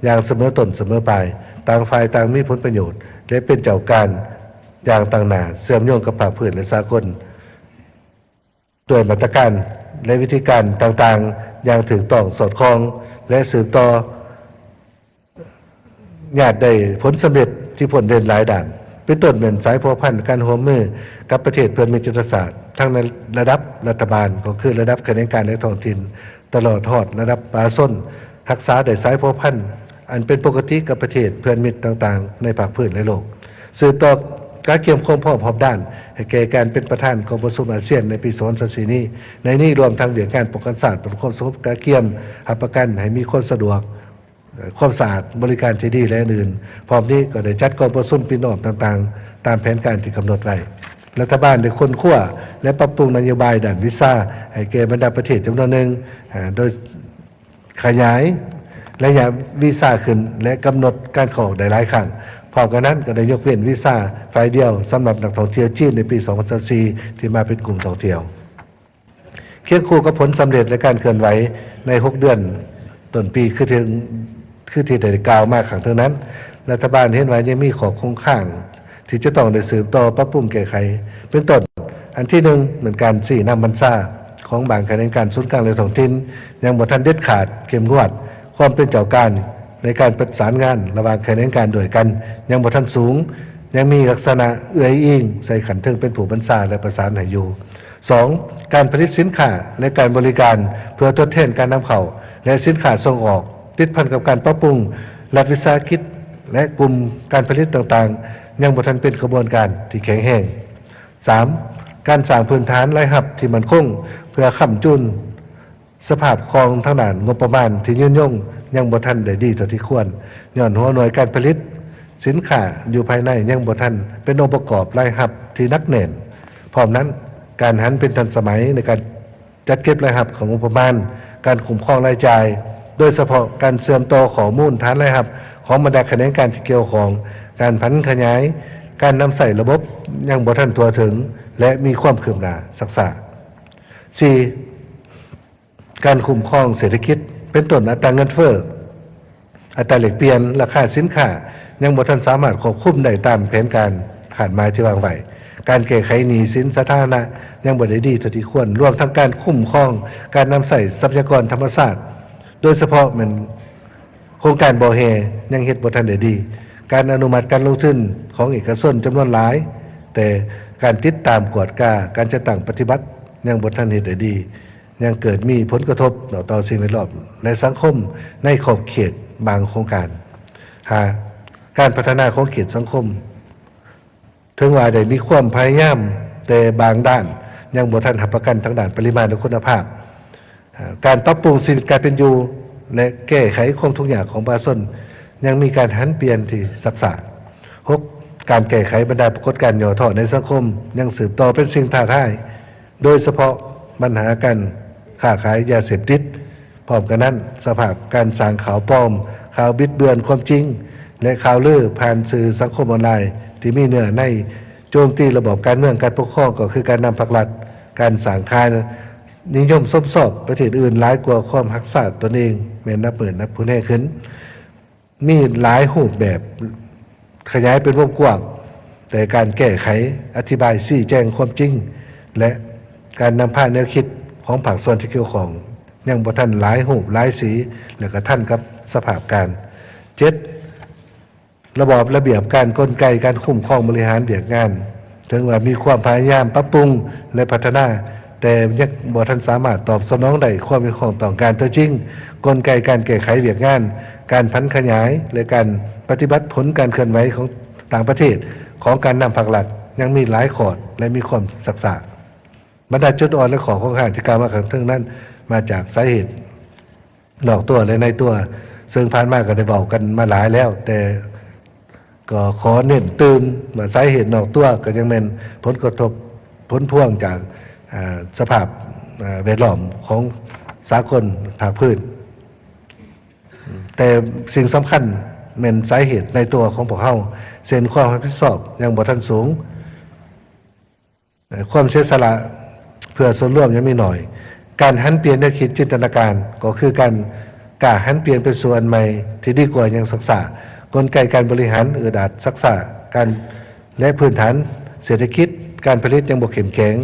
ຢ່າງສະເໝີຕົ້ນສະເໝີປາຍ, ຕ່າງຝ່າຍຕ່າງມີຜົນປະໂຫຍດ ແລະ ເປັນເຈົ້າການຢ່າງຕັ້ງໜ້າ, ເຊື່ອມໂຍງກັບພາກພື້ນ ແລະ ສາກົນ ດ້ວຍມາດຕະການ ແລະ ວິທີການຕ່າງໆຢ່າງຖືກຕ້ອງສອດຄ່ອງ ແລະ ສືບຕໍ່ຍາດໄດ້ຜົນສຳເລັດທີ່ພົ້ນເດັ່ນຫຼາຍດ້ານ, ເປັນຕົ້ນແມ່ນສາຍພົວພັນການຮ່ວມມືກັບປະເທດເພື່ອນມິດຍຸດທະສາດ ທັງໃນລະດັບລັດຖະບານ ກໍຄືລະດັບຂະແໜງການ ແລະ ທ້ອງຖິ່ນ ຕະຫຼອດຮອດລະດັບປະຊາຊົນ, ຮັກສາໄດ້ສາຍພົວພັນອັນເປັນປົກກະຕິກັບປະເທດເພື່ອນມິດຕ່າງໆໃນພາກພື້ນ ແລະ ໂລກ. ສືບຕໍ່ກະກຽມຄວາມພ້ອມຮອບດ້ານໃຫ້ແກ່ການເປັນປະທານກອງປະຊຸມອາຊຽນໃນປີສອງພັນຊາວສີ່ນີ້, ໃນນີ້ລວມທັງວຽກງານປ້ອງກັນຊາດ, ປ້ອງກັນຄວາມສະຫງົບ, ກະກຽມຮັບປະກັນໃຫ້ມີຄວາມສະດວກ, ຄວາມສະອາດ, ບໍລິການທີ່ດີ ແລະ ອື່ນໆ. ພ້ອມນີ້ກໍໄດ້ຈັດກອງປະຊຸມປິ່ນອ້ອມຕ່າງໆ ຕາມແຜນການທີ່ກຳນົດໄວ້. ລັດຖະບານໄດ້ຄົ້ນຄວ້າ ແລະ ປັບປຸງນະໂຍບາຍດ້ານວີຊາໃຫ້ແກ່ບັນດາປະເທດຈຳນວນໜຶ່ງ, ໂດຍ ຂະຫຍາຍໄລຍະວີຊາຂຶ້ນ ແລະ ກຳນົດການເຂົ້າອອກໄດ້ຫຼາຍຄັ້ງ. ພ້ອມກັນນັ້ນກໍໄດ້ຍົກເວັ້ນວີຊາຝ່າຍດຽວສຳລັບນັກທ່ອງທ່ຽວຈີນໃນປີສອງພັນຊາວສີ່ ທີ່ມາເປັນກຸ່ມທ່ອງທ່ຽວ. ຄຽງຄູ່ກັບຜົນສຳເລັດ ແລະ ການເຄື່ອນໄຫວໃນຫົກເດືອນຕົ້ນປີ ຄືທີ່ ຄືທີ່ໄດ້ກ່າວມາຂ້າງເທິງນັ້ນ, ລັດຖະບານເຫັນວ່າຍັງມີຂໍ້ຄົງຄ້າງ ທີ່ຈະຕ້ອງໄດ້ສືບຕໍ່ປັບປຸງແກ້ໄຂ ເປັນຕົ້ນ, ອັນທີໜຶ່ງ ແມ່ນການຊີ້ນຳບັນຊາຂອງບາງຂະແໜງການສູນກາງ ແລະ ທ້ອງຖິ່ນ ຍັງບໍ່ທັນເດັດຂາດ, ເຂັ້ມງວດ, ຄວາມເປັນເຈົ້າການໃນການປະສານງານລະຫວ່າງຂະແໜງການດ້ວຍກັນຍັງບໍ່ທັນສູງ, ຍັງມີລັກສະນະເອື້ອຍອີງໃສ່ຂັ້ນເທິງເປັນຜູ້ບັນຊາ ແລະ ປະສານໃຫ້ຢູ່. ສອງ, ການຜະລິດສິນຄ້າ ແລະ ການບໍລິການເພື່ອທົດແທນການນຳເຂົ້າ ແລະ ສິນຄ້າສົ່ງອອກ ຕິດພັນກັບການປັບປຸງລັດວິສາຫະກິດ ແລະ ກຸ່ມການຜະລິດຕ່າງໆ ຍັງບໍ່ທັນເປັນຂະບວນການທີ່ແຂງແຮງ. ສາມ, ການສ້າງພື້ນຖານລາຍຮັບທີ່ໝັ້ນຄົງ ເພື່ອຄ້ຳຈູນສະພາບຄ່ອງທາງດ້ານງົບປະມານທີ່ຍືນຍົງ ຍັງບໍ່ທັນໄດ້ດີເທົ່າທີ່ຄວນ, ຍ້ອນຫົວໜ່ວຍການຜະລິດສິນຄ້າຢູ່ພາຍໃນຍັງບໍ່ທັນເປັນອົງປະກອບລາຍຮັບທີ່ໜັກແໜ້ນ. ພ້ອມນັ້ນ, ການຫັນເປັນທັນສະໄໝໃນການ ຈັດເກັບລາຍຮັບຂອງງົບປະມານ, ການຄຸ້ມຄອງລາຍຈ່າຍ, ໂດຍສະເພາະການເຊື່ອມຕໍ່ຂໍ້ມູນຖານລາຍຮັບຂອງບັນດາຂະແໜງການທີ່ກ່ຽວຂ້ອງ, ການຜັນຂະຫຍາຍການນຳໃຊ້ລະບົບຍັງບໍ່ທັນທົ່ວເຖິງ ແລະ ມີຄວາມຄືບໜ້າຊັກຊ້າ. ສີ່, ການຄຸ້ມຄອງເສດຖະກິດ ເປັນຕົ້ນອັດຕາເງິນເຟີ້, ອັດຕາແລກປ່ຽນ, ລາຄາສິນຄ້າຍັງບໍ່ທັນສາມາດຄວບຄຸມໄດ້ຕາມແຜນການຄາດໝາຍທີ່ວາງໄວ້, ການແກ້ໄຂໜີ້ສິນສາທາລະນະຍັງບໍ່ໄດ້ດີເທົ່າທີ່ຄວນ, ລວມທັງການຄຸ້ມຄອງການນຳໃຊ້ຊັບພະຍາກອນທຳມະຊາດ, ໂດຍສະເພາະແມ່ນໂຄງການບໍ່ແຮ່ຍັງເຮັດບໍ່ທັນໄດ້ດີ, ການອະນຸມັດການລົງທຶນຂອງເອກະຊົນຈຳນວນຫຼາຍ, ແຕ່ການຕິດຕາມກວດກາການຈັດຕັ້ງປະຕິບັດຍັງບໍ່ທັນເຮັດໄດ້ດີ. ຍັງເກີດມີຜົນກະທົບຕໍ່ສິ່ງແວດລ້ອມ ແລະ ສັງຄົມໃນຂອບເຂດບາງໂຄງການ. ຫ້າ, ການພັດທະນາຂອງເຂດສັງຄົມ ເຖິງວ່າໄດ້ມີຄວາມພະຍາຍາມ, ແຕ່ບາງດ້ານຍັງບໍ່ທັນຮັບປະກັນທາງດ້ານປະລິມານ ແລະ ຄຸນນະພາບ. ການປັບປຸງຊີວິດການເປັນຢູ່ ແລະ ແກ້ໄຂຄວາມທຸກຍາກຂອງປະຊາຊົນ ຍັງມີການຫັນປ່ຽນທີ່ຊັກຊ້າ. ຫົກ, ການແກ້ໄຂບັນດາປາກົດການຫຍໍ້ທໍ້ໃນສັງຄົມ ຍັງສືບຕໍ່ເປັນສິ່ງທ້າທາຍ, ໂດຍສະເພາະບັນຫາການຄ້າຂາຍຢາເສບຕິດ. ພ້ອມກັນນັ້ນ, ສະພາບການສ້າງຂ່າວປອມ, ຂ່າວບິດເບືອນຄວາມຈິງ ແລະ ຂ່າວລືຜ່ານສື່ສັງຄົມອອນລາຍທີ່ມີເນື້ອໃນໂຈມຕີລະບອບການເມືອງການປົກຄອງ ກໍຄືການນຳພັກລັດ, ການສ້າງຄ່ານິຍົມຊົມຊອບປະເທດອື່ນຫຼາຍກວ່າຄວາມຮັກຊາດຕົນເອງ ແມ່ນນັບມື້ນັບຮຸນແຮງຂຶ້ນ. ມີຫຼາຍຮູບແບບຂະຫຍາຍເປັນວົງກວ້າງ, ແຕ່ການແກ້ໄຂ, ອະທິບາຍ, ຊີ້ແຈງຄວາມຈິງ ແລະ ການນຳພາແນວຄິດຂອງພາກສ່ວນທີ່ກ່ຽວຂ້ອງ ຍັງບໍ່ທັນຫຼາຍຮູບຫຼາຍສີ ແລະ ກະທັນກັບສະພາບການ. ເຈັດ, ລະບອບລະບຽບການ, ກົນໄກການຄຸ້ມຄອງບໍລິຫານວຽກງານ ເຖິງວ່າມີຄວາມພະຍາຍາມປັບປຸງ ແລະ ພັດທະນາ, ແຕ່ຍັງບໍ່ທັນສາມາດຕອບສະໜອງໄດ້ຄວາມຮຽກຮ້ອງຕ້ອງການຕົວຈິງ. ກົນໄກການແກ້ໄຂວຽກງານ, ການຜັນຂະຫຍາຍ ແລະ ການປະຕິບັດຜົນການເຄື່ອນໄຫວຂອງຕ່າງປະເທດຂອງການນຳພັກລັດ ຍັງມີຫຼາຍຂອດ ແລະ ມີຄວາມຊັກຊ້າ. ບັນດາຈຸດອ່ອນ ແລະ ຂໍ້ຄົງຄ້າງທີ່ກ່າວມາຂ້າງເທິງນັ້ນ ມາຈາກສາເຫດນອກຕົວ ແລະ ໃນຕົວ, ເຊິ່ງຜ່ານມາກໍໄດ້ເວົ້າກັນມາຫຼາຍແລ້ວ, ແຕ່ ກໍຂໍເນັ້ນຕື່ມວ່າສາເຫດນອກຕົວກໍຍັງແມ່ນຜົນກະທົບຜົນພວງຈາກ ອາ ສະພາບ ອາ ແວດລ້ອມຂອງສາກົນພາກພື້ນ, ແຕ່ສິ່ງສຳຄັນແມ່ນສາເຫດໃນຕົວຂອງພວກເຮົາ ເຊັ່ນ ຄວາມຮັບຜິດຊອບຍັງບໍ່ທັນສູງ, ຄວາມເສຍສະຫຼະເພື່ອສ່ວນລວມຍັງມີໜ້ອຍ. ການຫັນປ່ຽນແນວຄິດຈິນຕະນາການ ກໍຄືການກ້າຫັນປ່ຽນໄປສູ່ອັນໃໝ່ທີ່ດີກວ່າຍັງຊັກຊ້າ. ກົນໄກການບໍລິຫານອຶດອັດຊັກຊ້າ, ການ ແລະ ພື້ນຖານເສດຖະກິດການຜະລິດຍັງບໍ່ເຂັ້ມແຂງ,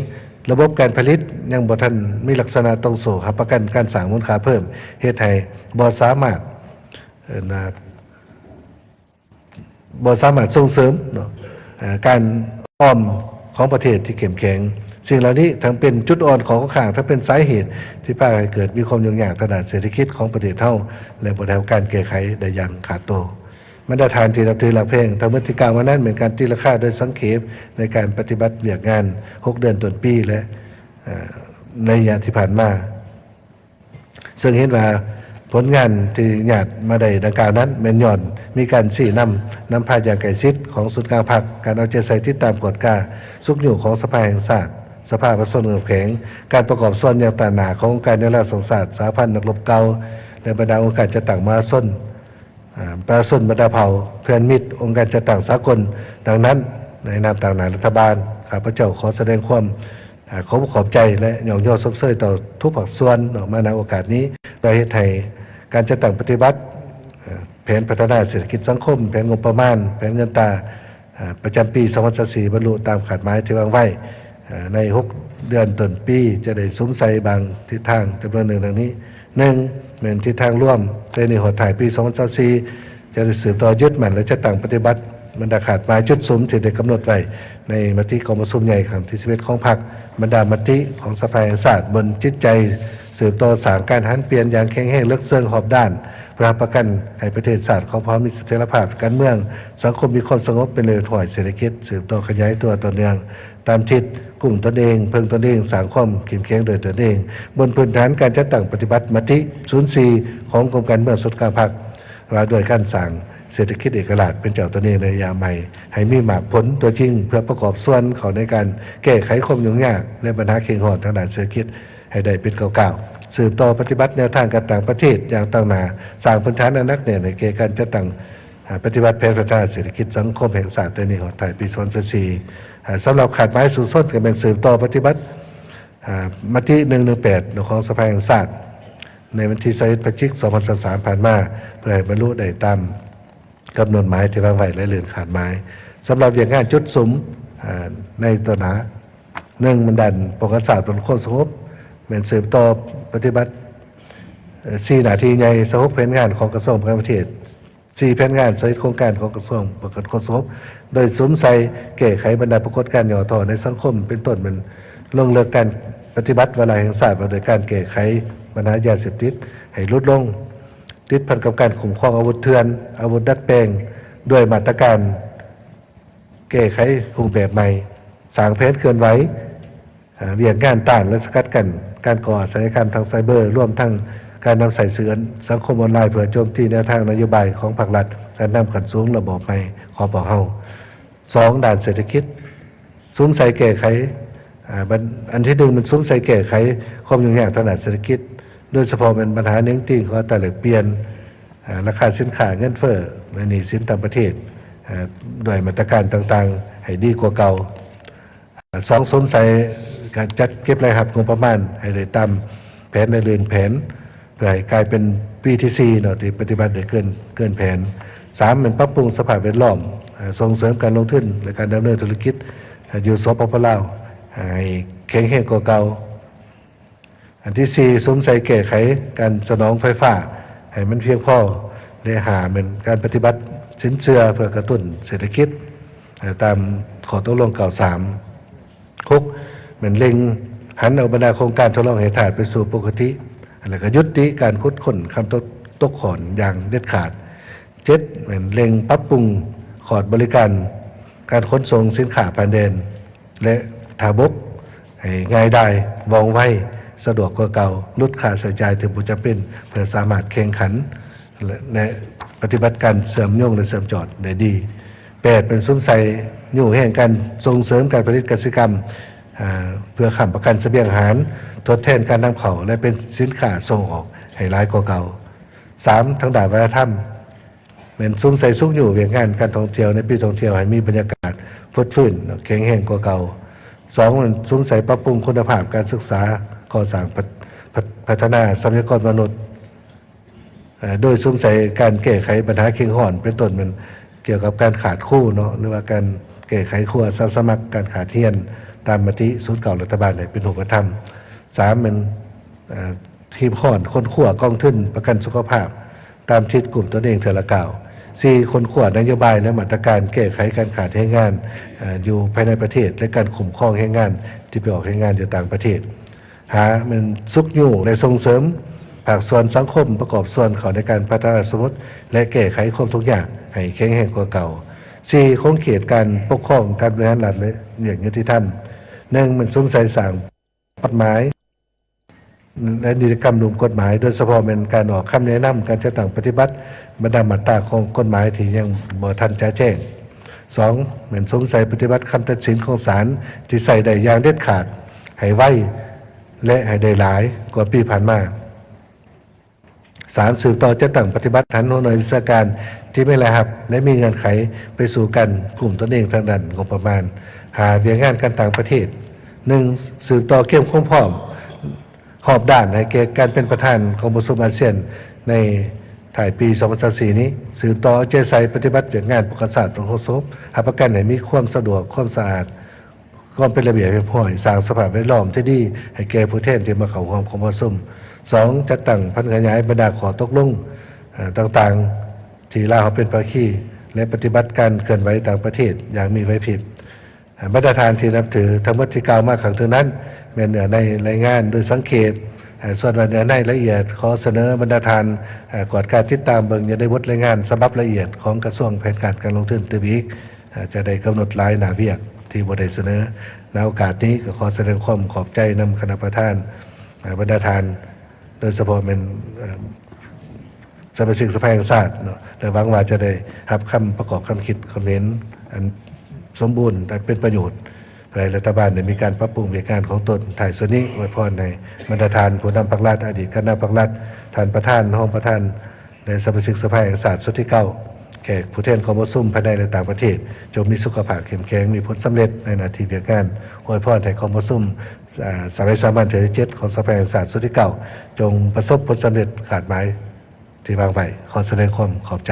ລະບົບການຜະລິດຍັງບໍ່ທັນມີລັກສະນະຕ່ອງໂສ້ຮັບປະກັນການສ້າງມູນຄ່າເພີ່ມ, ເຮັດໃຫ້ບໍ່ສາມາດ ເອີ້ນວ່າ ບໍ່ສາມາດສົ່ງເສີມເນາະ ເອີ ການອອມຂອງປະເທດທີ່ເຂັ້ມແຂງ. ສິ່ງເຫຼົ່ານີ້ທັງເປັນຈຸດອ່ອນ, ຂໍ້ຄົງຄ້າງ, ທັງເປັນສາເຫດທີ່ພາໃຫ້ເກີດມີຄວາມຫຍຸ້ງຍາກທາງດ້ານເສດຖະກິດຂອງປະເທດເຮົາ ແລະ ບໍ່ໄດ້ຮັບການແກ້ໄຂໄດ້ຢ່າງຂາດໂຕ. ບັນດາທ່ານທີ່ນັບຖືຮັກແພງ, ທັງໝົດທີ່ກ່າວມານັ້ນແມ່ນການຕີລາຄາໂດຍສັງເຂບໃນການປະຕິບັດວຽກງານຫົກເດືອນຕົ້ນປີ ແລະ ເອີ ໃນໄລຍະທີ່ຜ່ານມາ. ເຊິ່ງເຫັນວ່າຜົນງານທີ່ຍາດມາໄດ້ດັ່ງກ່າວນັ້ນ ແມ່ນຍ້ອນມີການຊີ້ນຳ, ນຳພາຢ່າງໃກ້ຊິດຂອງສູນກາງພັກ, ການເອົາໃຈໃສ່ຕິດຕາມກວດກາຊຸກຍູ້ຂອງສະພາແຫ່ງຊາດ, ສະພາປະຊາຊົນເຂັ້ມແຂງ, ການປະກອບສ່ວນຢ່າງຕາງໜ້າຂອງອົງການແນວລາວສ້າງຊາດ, ສະຫະພັນນັກລົບເກົ່າ ແລະ ບັນດາອົງການຈັດຕັ້ງມະຫາຊົນ, ອາ ປະຊາຊົນບັນດາເຜົ່າ, ເພື່ອນມິດ, ອົງການຈັດຕັ້ງສາກົນ. ດັ່ງນັ້ນ, ໃນນາມຕາງໜ້າລັດຖະບານ, ຂ້າພະເຈົ້າຂໍສະແດງຄວາມ ອາ ຂໍຂອບໃຈ ແລະ ຍ້ອງຍໍຊົມເຊີຍຕໍ່ທຸກພາກສ່ວນເນາະ ມາໃນໂອກາດນີ້ ເພື່ອເຮັດໃຫ້ການຈັດຕັ້ງປະຕິບັດ ເອີ ແຜນພັດທະນາເສດຖະກິດສັງຄົມ, ແຜນງົບປະມານ, ແຜນເງິນຕາ ອາ ປະຈຳປີສອງພັນຊາວສີ່ ບັນລຸຕາມຄາດໝາຍທີ່ວາງໄວ້ ອາ ໃນຫົກເດືອນຕົ້ນປີ ຈະໄດ້ສຸມໃສ່ບາງທິດທາງຈຳນວນໜຶ່ງດັ່ງນີ້. ໜຶ່ງ ແມ່ນທິດທາງລວມ ແຕ່ນີ້ຮອດທ້າຍປີສອງພັນຊາວສີ່ ຈະໄດ້ສືບຕໍ່ຍຶດໝັ້ນ ແລະ ຈັດຕັ້ງປະຕິບັດບັນດາຄາດໝາຍຈຸດສຸມທີ່ໄດ້ກຳນົດໄວ້ໃນມະຕິກອງປະຊຸມໃຫຍ່ຄັ້ງທີສິບເອັດຂອງພັກ, ບັນດາມະຕິຂອງສະພາແຫ່ງຊາດ, ບົນຈິດໃຈສືບຕໍ່ສ້າງການຫັນປ່ຽນຢ່າງແຂງແຮງເລິກເຊິ່ງຮອບດ້ານ ເພື່ອຮັບປະກັນໃຫ້ປະເທດຊາດຂອງພວກເຮົາມີສະຖຽນລະພາບການເມືອງ, ສັງຄົມມີຄວາມສະຫງົບເປັນລະບຽບຮ້ອຍ, ເສດຖະກິດສືບຕໍ່ຂະຫຍາຍຕົວຕໍ່ເນື່ອງຕາມທິດ, ກຸ້ມຕົນເອງ, ເພິ່ງຕົນເອງ, ສ້າງຄວາມເຂັ້ມແຂງດ້ວຍຕົນເອງ, ບົນພື້ນຖານການຈັດຕັ້ງປະຕິບັດມະຕິສູນສີ່ຂອງກົມການເມືອງສູນກາງພັກ ວ່າດ້ວຍການສ້າງເສດຖະກິດເອກະລາດເປັນເຈົ້າຕົນເອງໃນໄລຍະໃໝ່ ໃຫ້ມີໝາກຜົນຕົວຈິງ ເພື່ອປະກອບສ່ວນເຂົ້າໃນການແກ້ໄຂຄວາມຫຍຸ້ງຍາກ ແລະ ບັນຫາເຄັ່ງຮ້ອນທາງດ້ານເສດຖະກິດໃຫ້ໄດ້ເປັນກ້າວໆ, ສືບຕໍ່ປະຕິບັດແນວທາງການຕ່າງປະເທດຢ່າງຕັ້ງໜ້າ, ສ້າງພື້ນຖານອັນໜັກແໜ້ນໃຫ້ແກ່ການຈັດຕັ້ງ ອາ ປະຕິບັດແຜນພັດທະນາເສດຖະກິດສັງຄົມແຫ່ງຊາດແຕ່ນີ້ຮອດທ້າຍປີສອງພັນຊາວສີ່ ອາ ສຳລັບຄາດໝາຍສູ້ຊົນກໍແມ່ນສືບຕໍ່ປະຕິບັດ ອາ ມະຕິໜຶ່ງໜຶ່ງແປດຂອງສະພາແຫ່ງຊາດ ໃນວັນທີຊາວເອັດ ພະຈິກ ສອງພັນຊາວສາມ ຜ່ານມາ ເພື່ອໃຫ້ບັນລຸໄດ້ຕາມກຳນົດໝາຍທີ່ວາງໄວ້ ແລະ ເລື່ອນຂາດໝາຍ. ສຳລັບວຽກງານຈຸດສຸມ ອາ ໃນຕໍ່ໜ້າ, ໜຶ່ງ ແມ່ນດ້ານປ້ອງກັນຊາດ ປ້ອງກັນຄວາມສະຫງົບ, ແມ່ນສືບຕໍ່ປະຕິບັດ ເອີ ສີ່ໜ້າທີ່ໃຫຍ່ ຊາວຫົກແຜນງານຂອງກະຊວງປ້ອງກັນປະເທດ, ສີ່ແຜນງານຊາວເອັດໂຄງການຂອງກະຊວງປ້ອງກັນຄວາມສະຫງົບ, ໂດຍສຸມໃສ່ແກ້ໄຂບັນດາປາກົດການຫຍໍ້ທໍ້ໃນສັງຄົມ, ເປັນຕົ້ນແມ່ນລົງເລິກການປະຕິບັດວາລະແຫ່ງຊາດວ່າດ້ວຍການແກ້ໄຂບັນຫາຢາເສບຕິດໃຫ້ຫຼຸດລົງ, ຕິດພັນກັບການຄຸ້ມຄອງອາວຸດເຖື່ອນ, ອາວຸດດັດແປງ ດ້ວຍມາດຕະການແກ້ໄຂຮູບແບບໃໝ່, ສ້າງແຜນເຄື່ອນໄຫວ ອາ ວຽກງານຕ້ານ ແລະ ສະກັດກັ້ນການກໍ່ອາຊະຍາກຳທາງໄຊເບີ, ລວມທັງການນຳໃຊ້ສື່ສັງຄົມອອນລາຍ ເພື່ອໂຈມຕີແນວທາງນະໂຍບາຍຂອງພາກລັດ, ການນຳຂັ້ນສູງ ລະບອບໃໝ່ຂອງພວກເຮົາ. ສອງ ດ້ານເສດຖະກິດ, ສຸມໃສ່ແກ້ໄຂ ອາ ບັນ ອັນທີໜຶ່ງ ແມ່ນສຸມໃສ່ແກ້ໄຂຄວາມຫຍຸ້ງຍາກທາງດ້ານເສດຖະກິດ, ໂດຍສະເພາະແມ່ນບັນຫາເໜັງຕີງຂອງອັດຕາແລກປ່ຽນ, ອາ ລາຄາສິນຄ້າ, ເງິນເຟີ້ ແລະ ໜີ້ສິນຕ່າງປະເທດ, ອາ ດ້ວຍມາດຕະການຕ່າງໆໃຫ້ດີກວ່າເກົ່າ. ສອງ ສົມໃສ່ການຈັດເກັບລາຍຮັບງົບປະມານໃຫ້ໄດ້ຕາມແຜນ ແລະ ລື່ນແຜນ ເພື່ອໃຫ້ກາຍເປັນປີທີສີ່ເນາະ ທີ່ປະຕິບັດໄດ້ເກີນ ເກີນແຜນ. ສາມ ແມ່ນປັບປຸງສະພາບແວດລ້ອມ, ເອີ ສົ່ງເສີມການລົງທຶນ ແລະ ການດຳເນີນທຸລະກິດ ເອີ ຢູ່ ສປປ ລາວ ໃຫ້ແຂງແຮງກວ່າເກົ່າ. ອັນທີສີ່ ສຸມໃສ່ແກ້ໄຂການສະໜອງໄຟຟ້າໃຫ້ມັນພຽງພໍ ແລະ ຫ້າ ແມ່ນການປະຕິບັດສິນເຊື່ອເພື່ອກະຕຸ້ນເສດຖະກິດ ເອີ ຕາມຂໍ້ຕົກລົງເກົ້າສາມ. ຫົກ ແມ່ນເລັ່ງຫັນເອົາບັນດາໂຄງການທົດລອງແຮ່ທາດໄປສູ່ປົກກະຕິ ແລ້ວກໍຢຸດຕິການຂຸດຄົ້ນຄຳຕົກ ຕົກຂ້ອນຢ່າງເດັດຂາດ. ເຈັດ ແມ່ນເລັ່ງປັບປຸງຂອດບໍລິການການຂົນສົ່ງສິນຄ້າຜ່ານແດນ ແລະ ທ່າບົກ ໃຫ້ງ່າຍດາຍ, ວ່ອງໄວ, ສະດວກກວ່າເກົ່າ, ຫຼຸດຄ່າໃຊ້ຈ່າຍທີ່ບໍ່ຈຳເປັນ ເພື່ອສາມາດແຂ່ງຂັນ ແລະ ແລະ ປະຕິບັດການເຊື່ອມໂຍງ ແລະ ເຊື່ອມຈອດໄດ້ດີ. ແປດ ເປັນສຸມໃສ່ຍູ້ແຮງການສົ່ງເສີມການຜະລິດກະສິກຳ ເພື່ອຄ້ຳປະກັນສະບຽງອາຫານ, ທົດແທນການນຳເຂົ້າ ແລະ ເປັນສິນຄ້າສົ່ງອອກໃຫ້ຫຼາຍກວ່າເກົ່າ. ສາມ ທາງດ້ານວັດທະນະທຳ ແມ່ນສຸມໃສ່ຊຸກຍູ້ວຽກງານການທ່ອງທ່ຽວໃນປີທ່ອງທ່ຽວໃຫ້ມີບັນຍາກາດຟົດຟື້ນ ແຂງແຮງກວ່າເກົ່າ. ສອງ ແມ່ນສຸມໃສ່ປັບປຸງຄຸນນະພາບການສຶກສາ, ກໍ່ສ້າງ, ພັດ, ພັດ, ພັດທະນາຊັບພະຍາກອນມະນຸດ ເອີ ໂດຍສຸມໃສ່ການແກ້ໄຂບັນຫາເຄັ່ງຮ້ອນ ເປັນຕົ້ນແມ່ນກ່ຽວກັບການຂາດຄູເນາະ ຫຼືວ່າການແກ້ໄຂຄູອາສາສະໝັກ, ການຂາດຮຽນຕາມມະຕິສູນເກົ້າລັດຖະບານໃຫ້ເປັນຮູບປະທຳ. ສາມ ແມ່ນ ເອີ ຮີບຮ້ອນຄົ້ນຄວ້າກອງທຶນປະກັນສຸຂະພາບຕາມທິດກຸ່ມຕົນເອງເທື່ອລະກ້າວ. ສີ່ ຄົ້ນຄວ້ານະໂຍບາຍ ແລະ ມາດຕະການແກ້ໄຂການຂາດແຮງງານ ເອີ ຢູ່ພາຍໃນປະເທດ ແລະ ການຄຸ້ມຄອງແຮງງານທີ່ໄປອອກແຮງງານຢູ່ຕ່າງປະເທດ. ຫ້າ ແມ່ນຊຸກຍູ້ ແລະ ສົ່ງເສີມພາກສ່ວນສັງຄົມປະກອບສ່ວນເຂົ້າໃນການພັດທະນາຊົນບົດ ແລະ ແກ້ໄຂຄວາມທຸກຍາກໃຫ້ແຂງແຮງກວ່າເກົ່າ. ສີ່ ຂົງເຂດການປົກຄອງ, ການບໍລິຫານລັດ ແລະ ວຽກຍຸຕິທຳ. ໜຶ່ງ ແມ່ນສຸມໃສ່ສ້າງ ກົດໝາຍ ແລະ ນິຕິກຳລຸ່ມກົດໝາຍ, ໂດຍສະເພາະແມ່ນການອອກຄຳແນະນຳ, ການຈັດຕັ້ງປະຕິບັດບັນດາມາດຕາຂອງກົດໝາຍທີ່ຍັງບໍ່ທັນຈະແຈ້ງ. ສອງ ແມ່ນສຸມໃສ່ປະຕິບັດຄຳຕັດສິນຂອງສານທີ່ໃຊ້ໄດ້ຢ່າງເດັດຂາດ, ໃຫ້ໄວ ແລະ ໃຫ້ໄດ້ຫຼາຍກວ່າປີຜ່ານມາ. ສາມ ສືບຕໍ່ຈັດຕັ້ງປະຕິບັດຫັນຫົວໜ່ວຍວິຊາການທີ່ມີລາຍຮັບ ແລະ ມີເງື່ອນໄຂໄປສູ່ການກຸ້ມຕົນເອງທາງດ້ານງົບປະມານ. ຫ້າ ວຽກງານການຕ່າງປະເທດ. ໜຶ່ງ ສືບຕໍ່ກຽມຄວາມພ້ອມຮອບດ້ານໃຫ້ແກ່ການເປັນປະທານກອງປະຊຸມອາຊຽນໃນທ້າຍປີສອງພັນຊາວສີ່ນີ້. ສືບຕໍ່ເອົາໃຈໃສ່ປະຕິບັດວຽກງານປ້ອງກັນຊາດ ປ້ອງກັນຄວາມສະຫງົບ, ຮັບປະກັນໃຫ້ມີຄວາມສະດວກ, ຄວາມສະອາດ, ຄວາມເປັນລະບຽບຮຽບຮ້ອຍ, ສ້າງສະພາບແວດລ້ອມທີ່ດີໃຫ້ແກ່ຜູ້ແທນທີ່ມາເຂົ້າຮ່ວມກອງປະຊຸມ. ສອງ ຈັດຕັ້ງຜັນຂະຫຍາຍບັນດາຂໍ້ຕົກລົງ ເອີ ຕ່າງໆ ທີ່ລາວເຮົາເປັນພາຄີ ແລະ ປະຕິບັດການເຄື່ອນໄຫວຕ່າງປະເທດຢ່າງມີໄຫວພິບ. ເອີ ບັນດາທ່ານທີ່ນັບຖື, ທັງໝົດທີ່ກ່າວມາຂ້າງເທິງນັ້ນ ແມ່ນເນື້ອໃນລາຍງານໂດຍສັງເຂບ. ເອີ ສ່ວນວ່າເນື້ອໃນລະອຽດ, ຂໍສະເໜີບັນດາທ່ານ ເອີ ກວດກາຕິດຕາມເບິ່ງຢູ່ໃນບົດລາຍງານສະບັບລະອຽດຂອງກະຊວງແຜນການການລົງທຶນຕື່ມອີກ. ອາດຈະໄດ້ກຳນົດຫຼາຍໜ້າວຽກທີ່ບໍ່ໄດ້ສະເໜີ. ໃນໂອກາດນີ້ກໍຂໍສະແດງຄວາມຂອບໃຈນຳຄະນະປະທານ, ອາ ບັນດາທ່ານ, ໂດຍສະເພາະແມ່ນ ເອີ ສະມາຊິກສະພາແຫ່ງຊາດເນາະ ແລະ ຫວັງວ່າຈະໄດ້ຮັບຄຳປະກອບຄຳຄິດຄຳເຫັນອັນສົມບູນ ແລະ ເປັນປະໂຫຍດ ເພື່ອໃຫ້ລັດຖະບານໄດ້ມີການປັບປຸງວຽກງານຂອງຕົນ. ທ້າຍສຸດນີ້ ອວຍພອນໃຫ້ບັນດາທ່ານຜູ້ນຳພັກລັດ, ອະດີດການນຳພັກລັດ, ທ່ານປະທານ, ຮອງປະທານ ແລະ ສະມາຊິກສະພາແຫ່ງຊາດຊຸດທີເກົ້າ ແຂກຜູ້ແທນກອງປະຊຸມພາຍໃນ ແລະ ຕ່າງປະເທດ ຈົ່ງມີສຸຂະພາບເຂັ້ມແຂງ, ມີຜົນສຳເລັດໃນໜ້າທີ່ວຽກງານ. ອວຍພອນໃຫ້ກອງປະຊຸມ ອາ ສະໄໝສາມັນເທື່ອທີເຈັດ ຂອງສະພາແຫ່ງຊາດຊຸດທີເກົ້າ ຈົ່ງປະສົບຜົນສຳເລັດຄາດໝາຍທີ່ວາງໄວ້. ຂໍສະແດງຄວາມຂອບໃຈ.